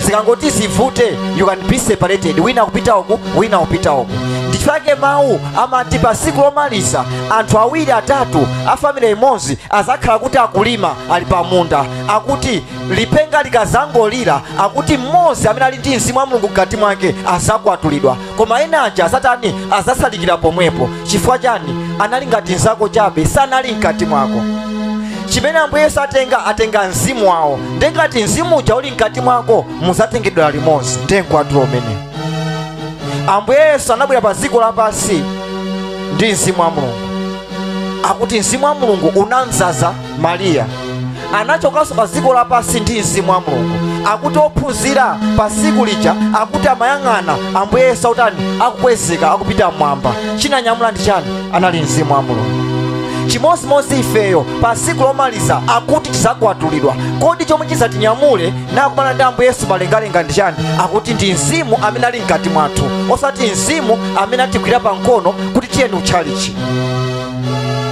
Zikangoti zivute, you can be separated, wina kupita uku, wina kupita uku. Ndichifukwa mawu amati pa tsiku lomaliza anthu awiri atatu a family imodzi azakhala kuti akulima, ali pamunda. Akuti lipenga likazangolira, akuti mmodzi amene ali ndi mzimu wa Mulungu mkati mwake azakwatulidwa, koma ena aja azatani? Azasalikira pomwepo. Chifukwa chani? Anali ngati nzako chabe, sanali mkati mwako. Chimene Ambuye Yesu atenga, atenga mzimu wawo. Ndiye ngati mzimu uja uli mkati mwako, muzatengedwa limodzi. Ndiye mkwatulo umene Ambuye Yesu anabwera pa dziko lapansi ndi mzimu wa Mulungu. Akuti mzimu wa Mulungu unamdzaza Mariya. Anachokanso pa dziko lapansi ndi mzimu wa Mulungu. Akuti ophunzira pa tsiku lija akuti amayang'ana Ambuye Yesu akutani? Akukwezeka, akupita mmwamba. Chinanyamula ndi chani? Anali mzimu wa Mulungu. Chimodzimodzi ifeyo pa tsiku lomaliza akuti tizakwatulidwa. Kodi chomwe chizatinyamule nakumana ndi Ambuye Yesu malengalenga ndi chani? Akuti ndi mzimu amene ali mkati mwathu, osati mzimu amene atigwira pa mkono kuti tiyeni utchalichi.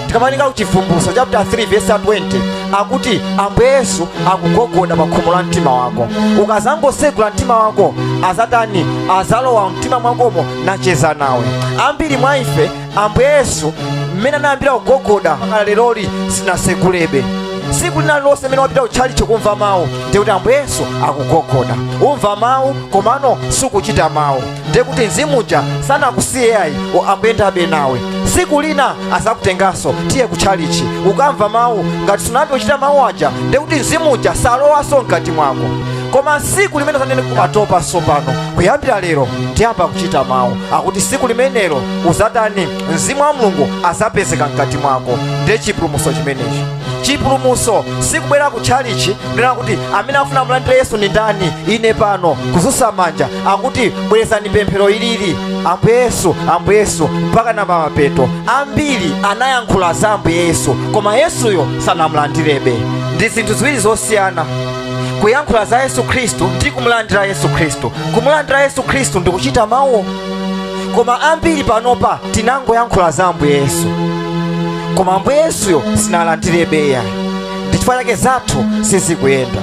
Tikamawerenga kuchivumbulutso chapter 3 verse 20, akuti Ambuye Yesu akugogoda pa khomo la mtima wako. Ukazangosegula mtima wako, azatani? Azalowa mtima mwakomo nacheza nawe. Ambiri mwa ife Ambuye Yesu mmene anayambira kugogoda mpaka leroli sinasegulebe. Tsiku lina lililonse mmene wapita kutchalichi kumva mawu, ndiye kuti Ambuye Yesu akugogoda. Umva mawu komano sukuchita mawu, ndiye kuti mzimu uja sanakusiye ayi, akuyendabe nawe. Tsiku lina azakutenganso, tiye kutchalichi, ukamva mawu. Ngati sunayambe kuchita mawu aja, ndiye kuti mzimu uja salowanso mkati mwako. Koma tsiku limene uzanene kumatopa tsopano, kuyambira lero ndiyamba kuchita mawu, akuti tsiku limenelo uzatani? Mzimu wa Mulungu azapezeka mkati mwako. Ndiye chipulumutso chimenechi. Chipulumutso sikubwera kutchalichi kunena kuti amene afuna mulandire Yesu ndi ndani, ine pano, kuzusa manja, akuti bwerezani pemphero ilili, Ambuye Yesu, Ambuye Yesu, mpaka na pamapeto. Ambiri anayankhula za Ambuye Yesu, koma Yesuyo sanamulandirebe. Ndi zinthu ziwiri zosiyana, kuyankhula za Yesu Khristu ndi kumulandira Yesu Khristu. Kumulandira Yesu Khristu ndi kuchita mawu. Koma ambiri panopa tinangoyankhula za Ambuye Yesu, koma Ambuye Yesuyo sinalandirebe yayi. Ndi chifukwa chake zathu sizikuyenda.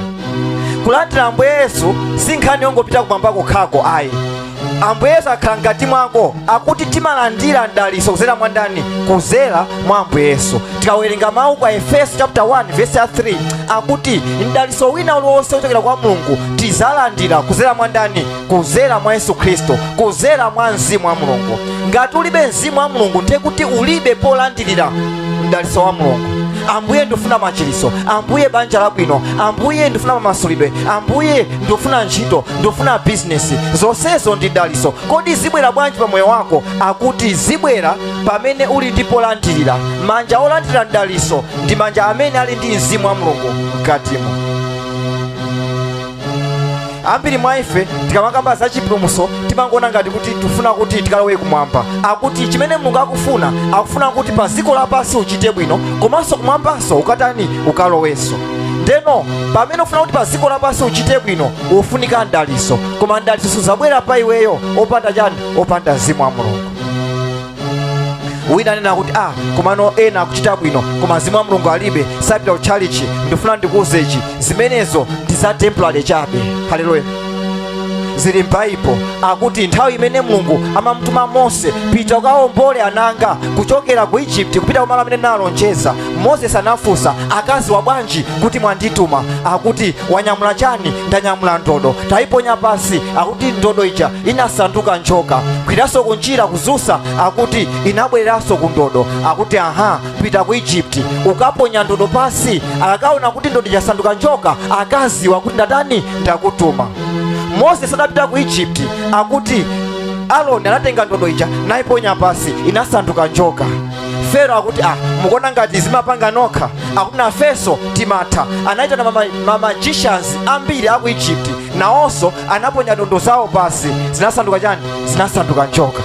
Kulandira Ambuye Yesu si nkhani yongopita kumwamba kokhako ayi. Ambuye Yesu akhala mkati mwako, akuti timalandira mdaliso kuzera mwa ndani? Kuzera mwa Ambuye Yesu. Tikawerenga mawu kwa Efeso chapter 1 verse ya 3, akuti mdaliso wina uliwonse kuchokera kwa Mulungu tizalandira kuzera mwa ndani? Kuzera mwa Yesu Khristu, kuzera mwa mzimu wa Mulungu. Ngati ulibe mzimu wa Mulungu, ndiye kuti ulibe polandirira mdaliso wa Mulungu. Ambuye ndifuna machiriso, Ambuye banja labwino, Ambuye ndifuna mamasulidwe, Ambuye ndifuna ntchito, ndifuna bizinesi, zonsezo ndi daliso. Kodi zibwera bwanji pa moyo wako? Akuti zibwera pamene uli ndi polandirira. Manja olandira mdaliso ndi manja amene ali ndi mzimu wa Mulungu mkatimo. Ambiri mwa ife tikamakamba za chipulumutso timangoona ngati kuti tifuna kuti tikalowe kumwamba. Akuti chimene Mulungu akufuna, akufuna kuti pa dziko lapansi uchite bwino, komanso kumwambanso ukatani? Ukalowenso. Ndeno pamene ufuna kuti pa dziko lapansi uchite bwino, ufunika mdaliso, koma mdaliso suzabwera pa iweyo opanda chani? Opanda mzimu wa Mulungu. Wina anena kuti komano ena akuchita bwino koma mzimu wa Mulungu alibe, sapita kutchalichi. Ndifuna ndikuuze ichi, zimenezo ndi za temporary chabe. Haleluya. Zili m'Baibo, akuti nthawi imene Mulungu amamutuma Mose, pita ukawombole ananga kuchokera ku Egypt kupita kumalo amene nalonjeza, Moses anafunsa, akaziwa bwanji kuti mwandituma? Akuti wanyamula chani? Ndanyamula ndodo. Tayiponya pasi. Akuti ndodo ija inasanduka njoka. Gwiranso kunjira kuzusa, akuti inabwereranso ku ndodo. Akuti aha, pita ku Egypt ukaponya ndodo pasi, akakaona kuti ndodo ichasanduka njoka akaziwa kuti ndatani? Ndakutuma. Moses adapita ku Egypt, akuti Aroni anatenga ndodo ija nayiponya pasi, inasanduka njoka. Fero akuti mukuona ngati zimapanga nokha? Akuti nafenso timatha. Anayitana ma magicians ambiri aku Egypt, nawonso anaponya ndodo zawo pasi, zinasanduka chani? Zinasanduka njoka.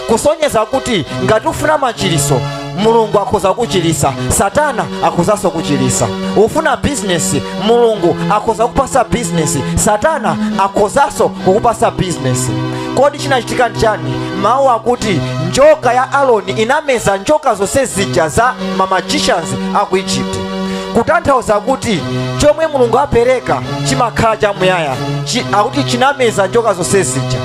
Kusonyeza kuti ngati ufuna machiriso, Mulungu akhoza kuchirisa, Satana akhozanso kuchirisa. Ufuna bizinesi, Mulungu akhoza kupasa bizinesi, Satana akhozanso kukupasa bizinesi. Kodi chinachitika nchani? Mawu akuti njoka ya Aroni inameza njoka zonse zija za ma magicians aku Egypt, kutanthauza kuti chomwe Mulungu apereka chimakhala chamuyaya. Akuti chinameza njoka zonse zija,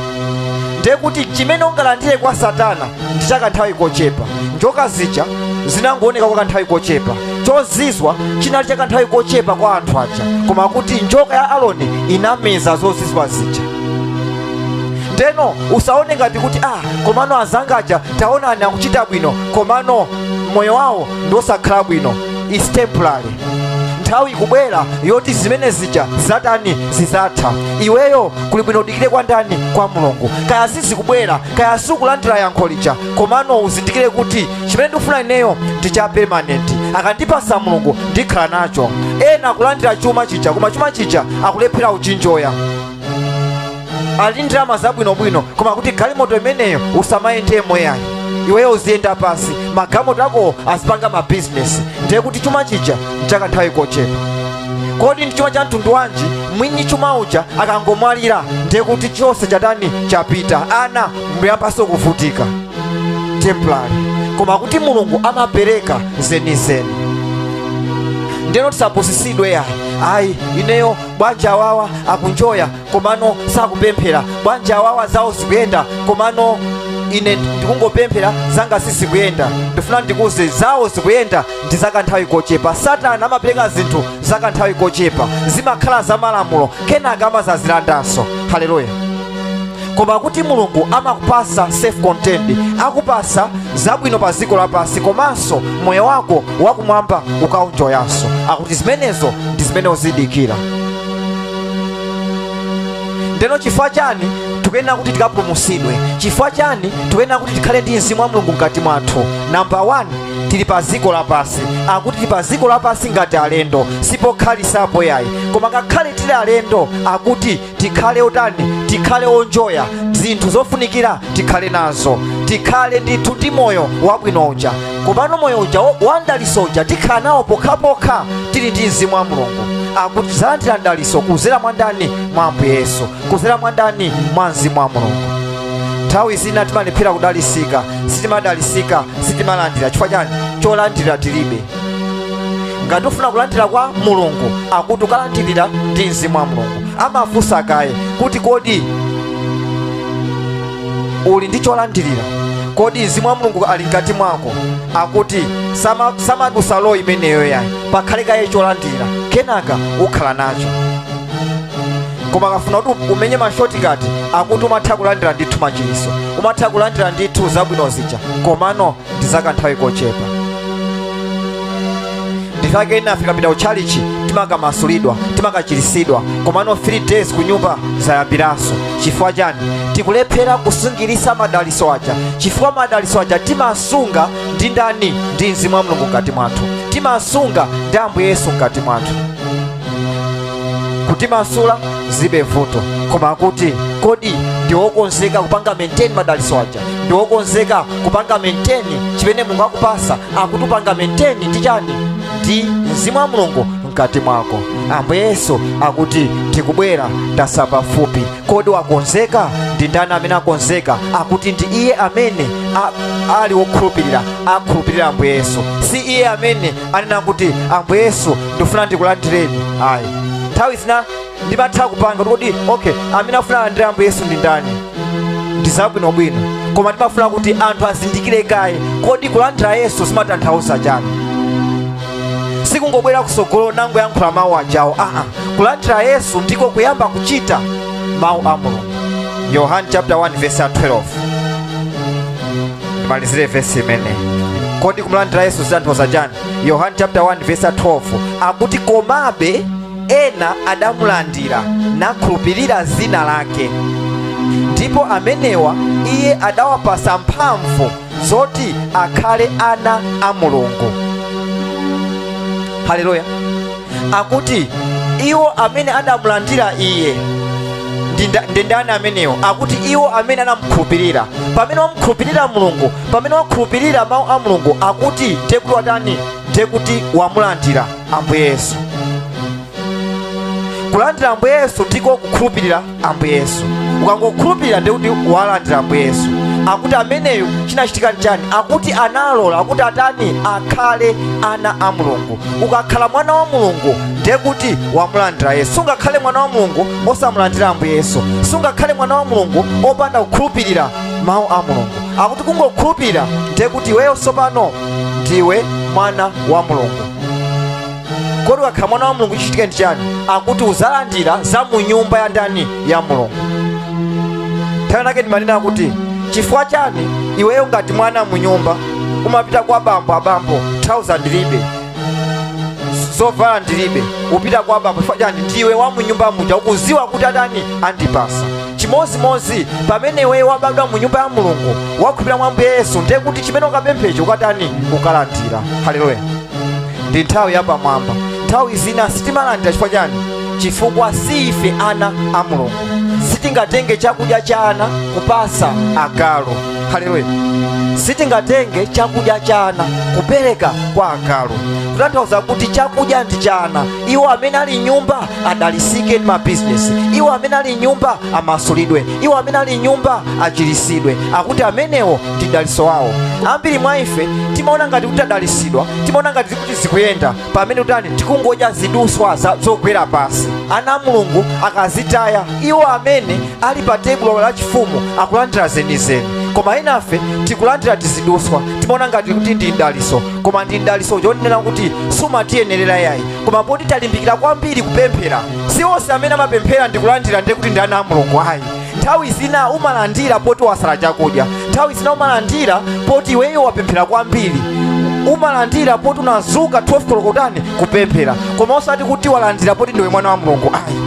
ndiye kuti chimene ungalandire kwa Satana ndi chakanthawi kochepa. Njoka zija zinangooneka kwa kanthawi kochepa, chozizwa chinali chakanthawi kochepa kwa anthu aja, koma kuti njoka ya Aroni inameza zozizwa zija. Ndeno usaone ngati kuti komano azangaja taonani akuchita bwino, komano moyo wawo ndiosakhala bwino. Is temporary. Nthawi ikubwera yoti zimene zija zatani? Zizatha. Iweyo kuli bwino udikire kwa ndani? Kwa Mulungu. Kaya sizikubwera, kaya sikulandira yankho lija, komano uzindikire kuti chimene ndikufuna ineyo ndi cha permanent. Akandipasa Mulungu ndikhala nacho. Ena akulandira chuma chija, koma chuma chija akulephera kuchinjoya. Ali ndalama zabwinobwino, koma kuti galimoto imeneyo usamayendemo yayi, iweyo uziyenda pasi, magalimoto ako azipanga mabizinesi. Ndiye kuti chuma chija nchakanthawi kochepa. Kodi ndi chuma cha mtundu wanji? Mwini chuma uja akangomwalira, ndiye kuti chonse chatani? Chapita. Ana muyambanso kuvutika. Temporary. Koma kuti Mulungu amapereka zenizeni. Ndeno tisapusisidwe yayi. Ayi, ineyo bwanji awawa akunjoya komano sakupemphera? Bwanji awawa zawo zikuyenda komano ine ndikungopemphera zanga sizikuyenda? Ndifuna ndikuze, zawo zikuyenda ndi zakanthawi kochepa. Satana amapereka zinthu zakanthawi kochepa, zimakhala zamalamulo, kenaka amazazilandanso. Haleluya. Koma kuti Mulungu amakupasa self contained, akupasa zabwino pa dziko lapansi, komanso moyo wako wakumwamba ukaunjoyanso. Akuti zimenezo ndi zimene uzidikira. Ndeno chifukwa chani tikuyenera kuti tikapulumutsidwe? Chifukwa chani tikuyenera kuti tikhale ndi mzimu wa Mulungu mkati mwathu? Namba 1, tili pa dziko lapansi. Akuti tili pa dziko lapansi ngati alendo, sipokhalisapo yayi. Koma ngakhale tili alendo, akuti tikhale otani? Tikhale onjoya zinthu zofunikira, tikhale nazo, tikhale ndithu ndi moyo wabwino uja. Komano moyo uja wandaliso uja tikhala nawo pokhapokha tili ndi mzimu wa Mulungu. Akuti tizalandira mdaliso kuzera mwa ndani? Mwa Ambuye Yesu. Kuzera mwa ndani? Mwa mzimu wa Mulungu. Nthawi zina timalephera kudalisika, sitimadalisika, sitimalandira. Chifukwa chani? Cholandira tilibe. Ngati ufuna kulandira kwa Mulungu, akuti ukalandirira ndi mzimu wa Mulungu. Amafunsa kaye kuti kodi uli ndi cholandirira? Kodi mzimu wa Mulungu ali mkati mwako? Akuti samadusa lo imeneyo yayi, pakhale kaye cholandira, kenaka ukhala nacho. Koma akafuna kuti umenye ma shortcut, akuti umatha kulandira ndithu machiriso, umatha kulandira ndithu zabwino zija, komano ndi zakanthawi kochepa. Ndifake ina tikapita kutchalichi timakamasulidwa, timakachirisidwa, komano 3 days kunyumba zayambiranso. Chifukwa chani? Tikulephera kusungirisa madaliso aja, chifukwa madaliso aja timasunga ndi ndani? Ndi mzimu wa Mulungu mkati mwathu, timasunga ndi Ambuye Yesu mkati mwathu. Kutimasula zibe vuto, koma kuti kodi ndi wokonzeka kupanga maintain madaliso aja? Ndi wokonzeka kupanga maintain chimene Mulungu akupasa? Akutupanga maintain ndi chani? Ndi mzimu wa Mulungu mkati mwako. Ambuye Yesu akuti ndikubwera, ndasala pafupi. Kodi wakonzeka? Ndi ndani amene akonzeka? Akuti ndi iye amene ali wokhulupirira, akhulupirira Ambuye Yesu. Si iye amene anena kuti Ambuye Yesu ndifuna ndikulandireni, ayi. Nthawi zina ndimatha kupanga kuti okay, amene afuna alandire Ambuye Yesu ndi ndani? Ndi zabwinobwino, koma ndimafuna kuti anthu azindikire kaye, kodi kulandira Yesu zimatanthauza chani? Sikungobwera kusogolo nangoyankhula mawu ajawo, aa. Kulandira Yesu ndiko kuyamba kuchita mawu a Mulungu. Yohane chapter 1 verse 12, ndimalizire verse imene. Kodi kumulandira Yesu zitanthauza chani? Yohane chapter 1 verse 12 akuti, komabe ena adamulandira nakhulupirira zina lake, ndipo amenewa iye adawapasa mphamvu zoti akhale ana a Mulungu. Haleluya! Akuti iwo amene adamulandira iye ndi ndani amenewo? Akuti iwo amene anamukhulupirira. Pamene wamukhulupirira Mulungu, pamene wakhulupirira mawu a Mulungu, akuti ndiye kuti watani? Ndiye kuti wamulandira Ambuye Yesu. Kulandira Ambuye Yesu ndiko kukhulupirira Ambuye Yesu. Ukangokhulupirira ndiye kuti walandira Ambuye Yesu. Akuti ameneyu chinachitika nchani? Akuti analola akuti atani? Akhale ana a Mulungu. Ukakhala mwana wa Mulungu ndiye kuti wamulandira Yesu. Sungakhale mwana wa Mulungu osamulandira Ambuye Yesu. Sungakhale mwana wa Mulungu opanda kukhulupirira mawu a Mulungu. Akuti kungokhulupirira ndiye kuti iweyo tsopano ndiwe mwana wa Mulungu. Kodi ukakhala mwana wa Mulungu chichitike ndi chani? Akuti uzalandira za mu nyumba ya ndani? Ya Mulungu. Nthawi nake ndimanena kuti chifukwa chani iweyo ngati mwana mu nyumba umapita kwa bambo, abambo trouser ndilibe, zovala ndilibe, upita kwa bambo chifukwa chani? Ndiwe wa mu nyumba muja, ukuziwa kuti atani? Andipasa. Chimozimozi pamene iweyo wabadwa mu nyumba ya Mulungu, wakhulupirira mwa Ambuye Yesu, ndiye kuti chimene ukapemphecho ukatani? Ukalandira. Haleluya! Ndi nthawi yapamwamba. Nthawi zina sitimalandira chifukwa chani? Chifukwa si ife ana a Mulungu. Sitingatenge chakudya cha ana kupasa agalu. Haleluya! Sitingatenge chakudya cha ana kupereka kwa agalu, kutanthauza kuti chakudya ndi cha ana. Iwo amene ali nyumba adalisike ndi mabizinesi, iwo amene ali nyumba amasulidwe, iwo amene ali nyumba achirisidwe. Akuti amenewo ndi daliso wawo. Ambiri mwa ife timaona ngati kuti adalisidwa, timaona ngati kuti zikuyenda, pamene kutani? Tikungodya ziduswa zogwera pasi. Ana a Mulungu akazitaya, iwo amene ali pa tebulo lachifumu akulandira zenizeni, koma enafe tikulandira tiziduswa. Timaona ngati kuti ndi mdaliso, koma ndi mdaliso chonena kuti sumatiyenerera yayi, koma poti talimbikira kwambiri kupemphera. Si onse amene amapemphera ndi kulandira ndiye kuti ndi ana a Mulungu, ayi. Nthawi zina umalandira poti wasala chakudya, nthawi zina umalandira poti iweyo wapemphera kwambiri, umalandira poti unazuka 12 koloko kutani? Kupemphera, koma osati kuti walandira poti ndiwe mwana wa Mulungu, ayi.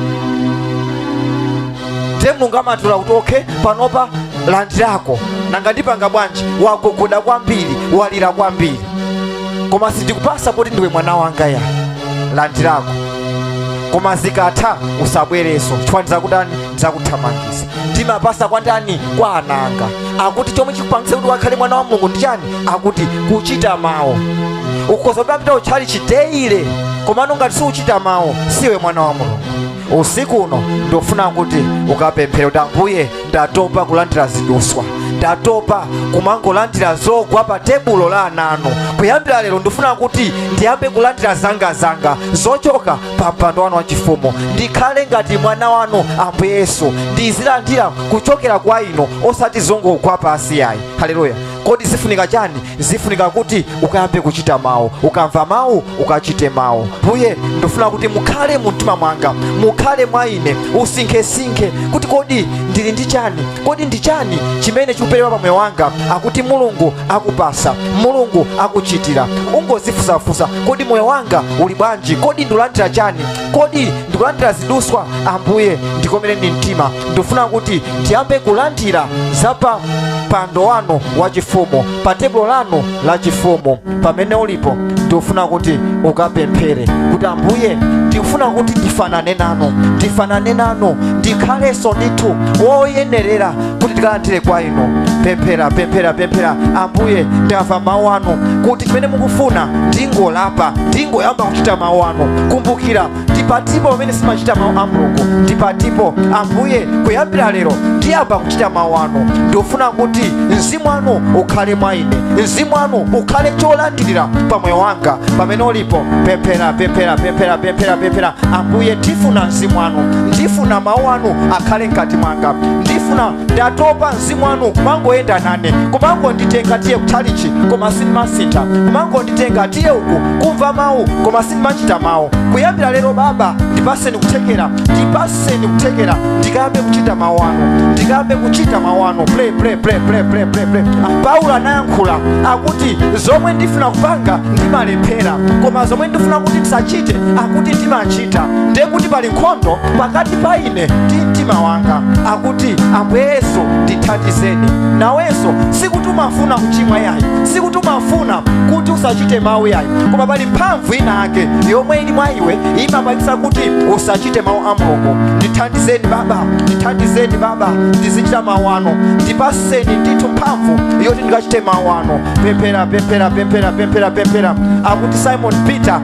Ndiye Mulungu amatula kuti okay, panopa landirako. Nanga ndipanga bwanji? Wagogoda kwambiri, walira kwambiri, koma sindikupasa poti ndiwe mwana wanga ya. Landirako, koma zikatha usabwerenso, chifukwa ndizakutani? Ndizakuthamangisa. Ndimapasa kwa ndani? Kwa ananga. Akuti chomwe chikupangitsa kuti wakhale mwana wa Mulungu ndi chani? Akuti kuchita mawu. Ukhoza kupita kutchalitchi daily, komano ngati siuchita mawu siwe mwana wa Mulungu. Usiku uno ndofuna kuti ukapemphere kuti Ambuye, ndatopa kulandira ziduswa, ndatopa kumangolandira zogwa pa tebulo la ananu. Kuyambira lero ndifuna kuti ndiyambe kulandira zangazanga zochoka pa mpando wanu wachifumu. Ndikhale ngati mwana wanu Ambuye Yesu, ndizilandira kuchokera kwa inu, osati zongogwa pasi yayi. Haleluya! Kodi zifunika chani? Zifunika kuti ukayambe kuchita mawu. Ukamva mawu ukachite mawu. Mbuye, ndifuna kuti mukhale mu mtima mwanga, mukhale mwa ine. Usinkhesinkhe kuti kodi ndili ndi chani? Kodi ndi chani chimene chikuperewa pa moyo wanga? Akuti Mulungu akupasa, Mulungu akuchitira. Ungozifunsafunsa, kodi moyo wanga uli bwanji? Kodi ndikulandira chani? Kodi ndikulandira ziduswa? Ambuye, ndikomereni mtima, ndifuna kuti ndiyambe kulandira za pa mpando wanu wachifumu, pa tebulo lanu lachifumu. Pamene ulipo ndikufuna kuti ukapemphere kuti Ambuye, Ndikufuna kuti ndifanane nanu, ndifanane nanu, ndikhalenso ndithu woyenerera kuti ndikalandire kwa inu. Pemphera, pemphera, pemphera. Ambuye, ndamva mawu anu kuti chimene mukufuna ndingolapa, ndingoyamba kuchita mawu anu. Kumbukira, ndipatipo pamene simachita mawu a Mulungu, ndipatipo. Ambuye, kuyambira lero ndiyamba kuchita mawu anu. Ndikufuna kuti mzimu wanu ukhale mwa ine, mzimu wanu ukhale cholandirira pa moyo wanga. Pamene ulipo, pemphera, pemphera, pemphera, pemphera, pemphera. Ambuye, ndifuna mzimu wanu, ndifuna mawu anu akhale mkati mwanga. Ndifuna, ndatopa mzimu wanu kumangoyenda nane, kumangonditenga tiye kutchalichi koma sindimasintha, kumangonditenga tiye uku kumva mawu koma sindimachita mawu. Kuyambira lero Baba, ndipaseni kuthekera, ndipaseni kuthekera, ndikayambe kuchita mawu anu, ndikayambe kuchita mawu anu. Pray, pray, pray, pray, pray, pray, pray. Paulo anayankhula akuti zomwe ndifuna kupanga ndimalephera, koma zomwe ndifuna kuti ndisachite akuti ndimachita. Ndiye kuti pali nkhondo pakati pa ine ndi mtima wanga. Akuti Ambuye Yesu ndithandizeni. Nawenso sikuti umafuna kuchimwa yayi, sikuti umafuna kuti usachite mawu yayi, koma pali mphamvu ina yake yomwe ili mwa iwe imapangisa kuti usachite mawu a Mulungu. Ndithandizeni Baba, ndithandizeni Baba, ndizichita mawu anu. Ndipaseni ndithu mphamvu yoti ndikachite mawu anu. Pemphera, pemphera, pemphera, pemphera, pemphera. Akuti Simon Peter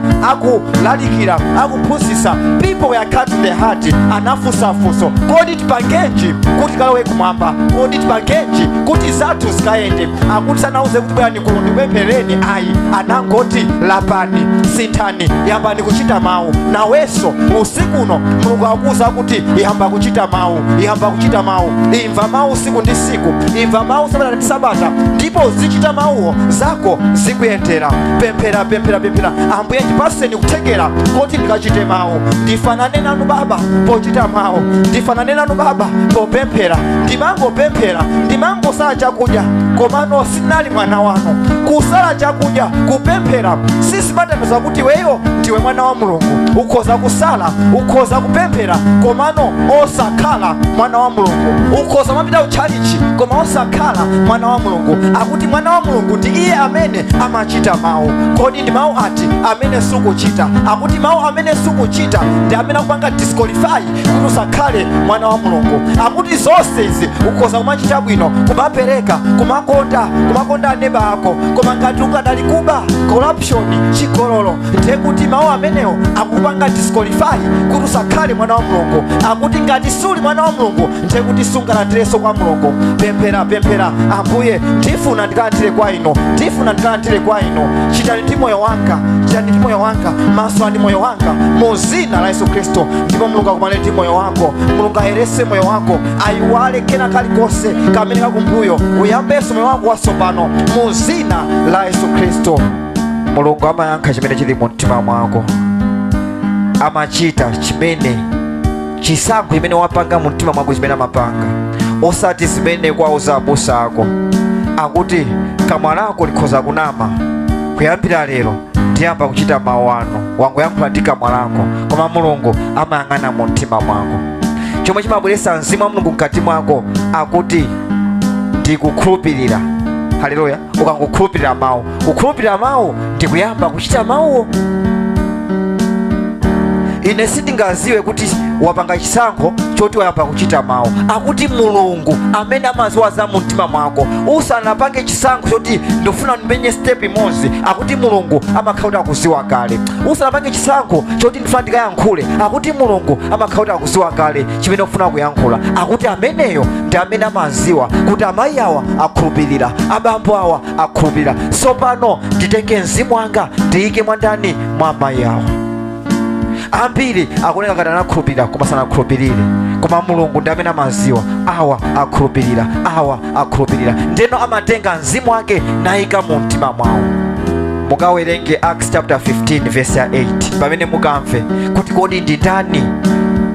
akulalikira, akuphunzitsa, people were cut to the heart. Anafunsafunso, kodi tipangenji kuti tikalowe kumwamba? Kodi tipangenji kuti zathu zikayende? Akuti sanauze kuti bwerani kuno ndikupemphereni ayi, anangoti lapani, sinthani, yambani kuchita mawu. Nawenso usiku uno Mulungu akuwuza kuti yamba kuchita mawu, yamba kuchita mawu. Imva mawu siku ndi siku, imva mawu sabata ndi sabata, ndipo uzichita mawuwo, zako zikuyendera. Pemphera, pemphera, pemphera. Ambuye, ndipaseni kuthekera kuti ndikachite mawu, ndifanane nanu Baba pochita mawu, ndifanane nanu Baba popemphera. Ndimangopemphera, ndimangosala chakudya, komano sinali mwana wanu. Kusala chakudya, kupemphera sizimatanthauza kuti iweyo ndiwe mwana wa Mulungu. Ukhoza kusala, ukhoza kupemphera, komano osakhala mwana wa Mulungu. Ukhoza mapita kutchalichi koma osakhala mwana wa Mulungu. Akuti mwana wa Mulungu ndi iye amene amachita mawu. Kodi ndi mawu ati amene sukuchita? Akuti mawu amene sukuchita ndi amene akupanga disqualify kuti usakhale mwana wa Mulungu. Akuti zonse izi ukhoza kumachita bwino, kumapereka, kumakonda, kumakonda aneba ako, koma ngati ukadali kuba, corruption, chigololo, ndiye kuti mawu amenewo akupanga disqualify kuti usakhale mwana wa Mulungu. Akuti ngati suli mwana wa Mulungu, ndiye kuti sungalandirenso kwa Mulungu. Pemphera, pemphera. Ambuye, ndifuna ndikalandire kwa inu, ndifuna ndikalandire kwa inu. Chitani ndi moyo wanga, chitani ndi moyo wanga, maso ndi moyo wanga, mu zina la Yesu Khristu. Ndipo Mulungu akumane ndi moyo wako, Mulungu ayerese moyo wako, ayiwale kena kalikonse kamene kakumbuyo, uyambenso moyo wako watsopano mu zina la Yesu Khristu. Mulungu amayankha chimene chili mu mtima mwako, amachita chimene chisankho chimene wapanga mu mtima mwako, chimene amapanga, osati zimene kwauza abusa ako. Akuti kamwa lako likhoza kunama, kuyambira lero ndiyamba kuchita mawu anu. Wangoyankhula ndi kamwa lako, koma Mulungu amayang'ana mu mtima mwako. Chomwe chimabweretsa mzimu wa Mulungu mkati mwako akuti ndikukhulupirira. Haleluya! Ukangokhulupirira mawu, kukhulupirira mawu ndikuyamba kuchita mawuwo. Ine sindingaziwe kuti wapanga chisankho choti wayamba kuchita mawu. Akuti Mulungu amene amaziwa za mu mtima mwako, usanapange chisankho choti ndifuna ndimenye step imodzi, akuti Mulungu amakhala kuti akuziwa kale. Usanapange chisankho choti ndifuna ndikayankhule, akuti Mulungu amakhala kuti akuziwa kale chimene ufuna kuyankhula. Akuti ameneyo ndi amene amaziwa kuti amayi awa akhulupirira, abambo awa akhulupirira, tsopano nditenge mzimu wanga ndiyike mwandani mwa amayi awa. Ambiri akuoneka ngati anakhulupirira koma sanakhulupirire, koma Mulungu ndi amene amaziwa awa akhulupirira, awa akhulupirira, ndeno amatenga mzimu wake nayika mu mtima mwawo. Mukawerenge Acts chapter 15 verse ya 8, pamene mukamve kuti kodi ndi ndani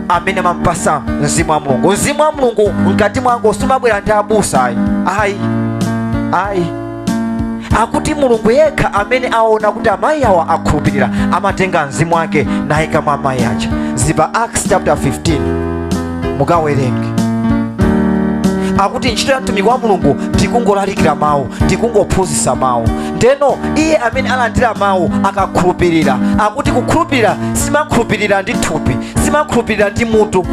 amene amampasa mzimu wa Mulungu. Mzimu wa Mulungu mkati mwako sumabwera ndi abusa ayi, ayi, ayi. Akuti Mulungu yekha amene aona kuti amayi awa akhulupirira, amatenga mzimu wake nayika mwa amayi aja. Zipa Acts chapter 15, mukawerenge. Akuti ntchito ya mtumiki wa Mulungu ndikungolalikira mawu, ndikungophunzitsa mawu. Ndeno iye amene alandira mawu akakhulupirira, akuti kukhulupirira simakhulupirira ndi thupi, simakhulupirira ndi mutu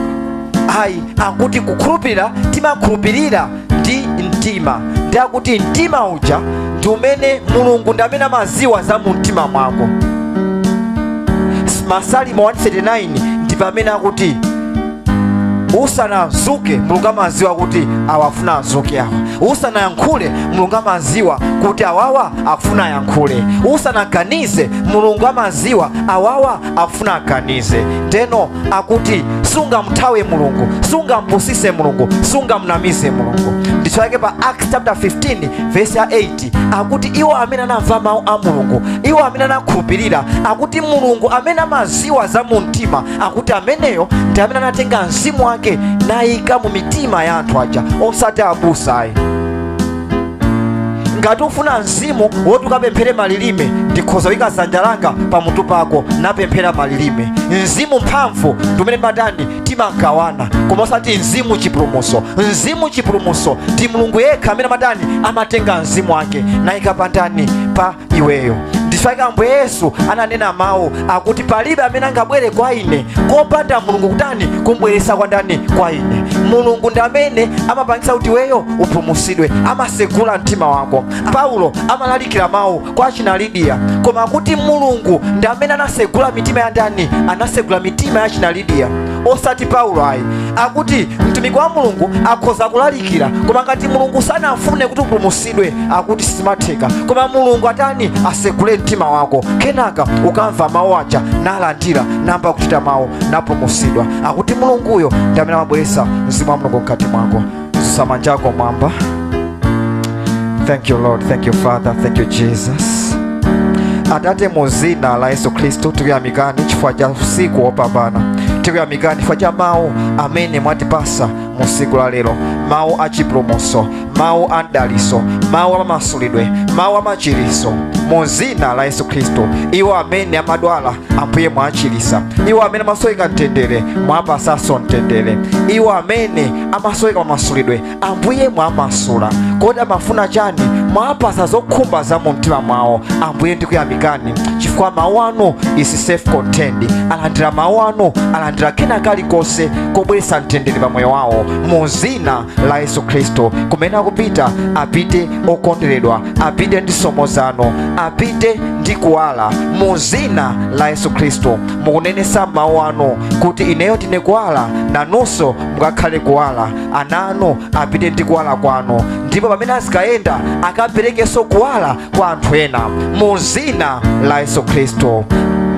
ayi, akuti kukhulupirira timakhulupirira ndi mtima. Ndi akuti mtima uja ndi umene Mulungu ndi amene amaziwa za mu mtima mwako. Masalimo 139 ndi pamene akuti usanazuke Mulungu amaziwa kuti awafuna azuke awa, usanayankhule Mulungu amaziwa kuti awawa akufuna ayankhule, usanaganize Mulungu amaziwa awawa akufuna aganize. Ndeno akuti sungamthawe Mulungu, sungampusise Mulungu, sungamnamize Mulungu. Ndicho pa Acts chapter 15 verse ya 8 akuti iwo amene anamva mawu a Mulungu, iwo amene anakhulupirira, akuti Mulungu amene amaziwa za mu mtima, akuti ameneyo ndi amene anatenga mzimu wake nayika mu mitima ya anthu aja, osati abusa ayi. Ngati ufuna mzimu woti ukapemphere malilime, ndikhoza kuyika dzanja langa pamutu pako napemphera malilime. Mzimu mphamvu ndi umene matani timagawana, koma osati mzimu chipulumutso. Mzimu chipulumutso ndi Mulungu yekha amene amatani amatenga mzimu wake nayika pandani pa iweyo. Ndichifukwa Ambuye Yesu ananena mawu akuti palibe amene angabwere kwa ine kopanda Mulungu kutani kumbweresa kwa ndani kwa ine. Mulungu ndi amene amapangitsa kuti iweyo upulumutsidwe, amasegula mtima wako. Paulo amalalikira mawu kwa achina Lidiya, koma akuti Mulungu ndi amene anasegula mitima ya ndani, anasegula mitima ya achina Lidiya, osati Paulo ayi. Akuti mtumiki wa Mulungu akhoza kulalikira, koma ngati Mulungu sanafune kuti upulumutsidwe, akuti sizimatheka. Koma Mulungu atani asegule mtima wako, kenaka ukamva mawu aja nalandira, namba kuchita mawu napulumutsidwa. Akuti Mulunguyo ndi amene amabweretsa mzimu wa Mulungu mkati mwako. Dzutsa manja ako mwamba. Thank you Lord, thank you Father, thank you Jesus. Atate, mu zina la Yesu Khristu tikuyamikani chifukwa cha usiku wopambana, tikuyamikani chifukwa cha mawu amene mwatipasa mu siku la lero, mawu a chipulumutso, mawu a mdaliso, mawu amamasulidwe, mawu amachiriso. Mu zina la Yesu Khristu, iwo amene amadwala Ambuye mwachirisa, iwo amene amasoweka mtendere mwapasanso mtendere, iwo amene amasoweka mamasulidwe Ambuye mwamasula. Kodi amafuna chani? Mwapasa zokhumba za mu mtima mwawo. Ambuye ndikuyamikani chifukwa mawu anu is self contained. Alandira mawu anu, alandira kena kalikonse kobweretsa mtendere pa moyo wawo. Mu zina la Yesu Khristu, kumene akupita apite okondweredwa, apite ndi somo zanu, apite ndi kuwala. Mu zina la Yesu Khristu, mukunenesa mawu anu kuti ineyo ndine kuwala, nanunso mukakhale kuwala. Ana anu apite ndi kuwala kwanu, ndipo pamene azikayenda akaperekenso kuwala kwa anthu ena. Mu zina la Yesu Khristu,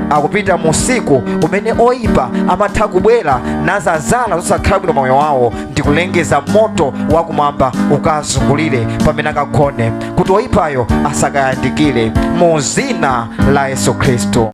akupita mu usiku umene oyipa amatha kubwera nazazala zosakhala bwino moyo wawo, ndi kulengeza moto wakumwamba ukazungulire pamene akagone, kuti oyipayo asakayandikire. Mu zina la Yesu Khristu.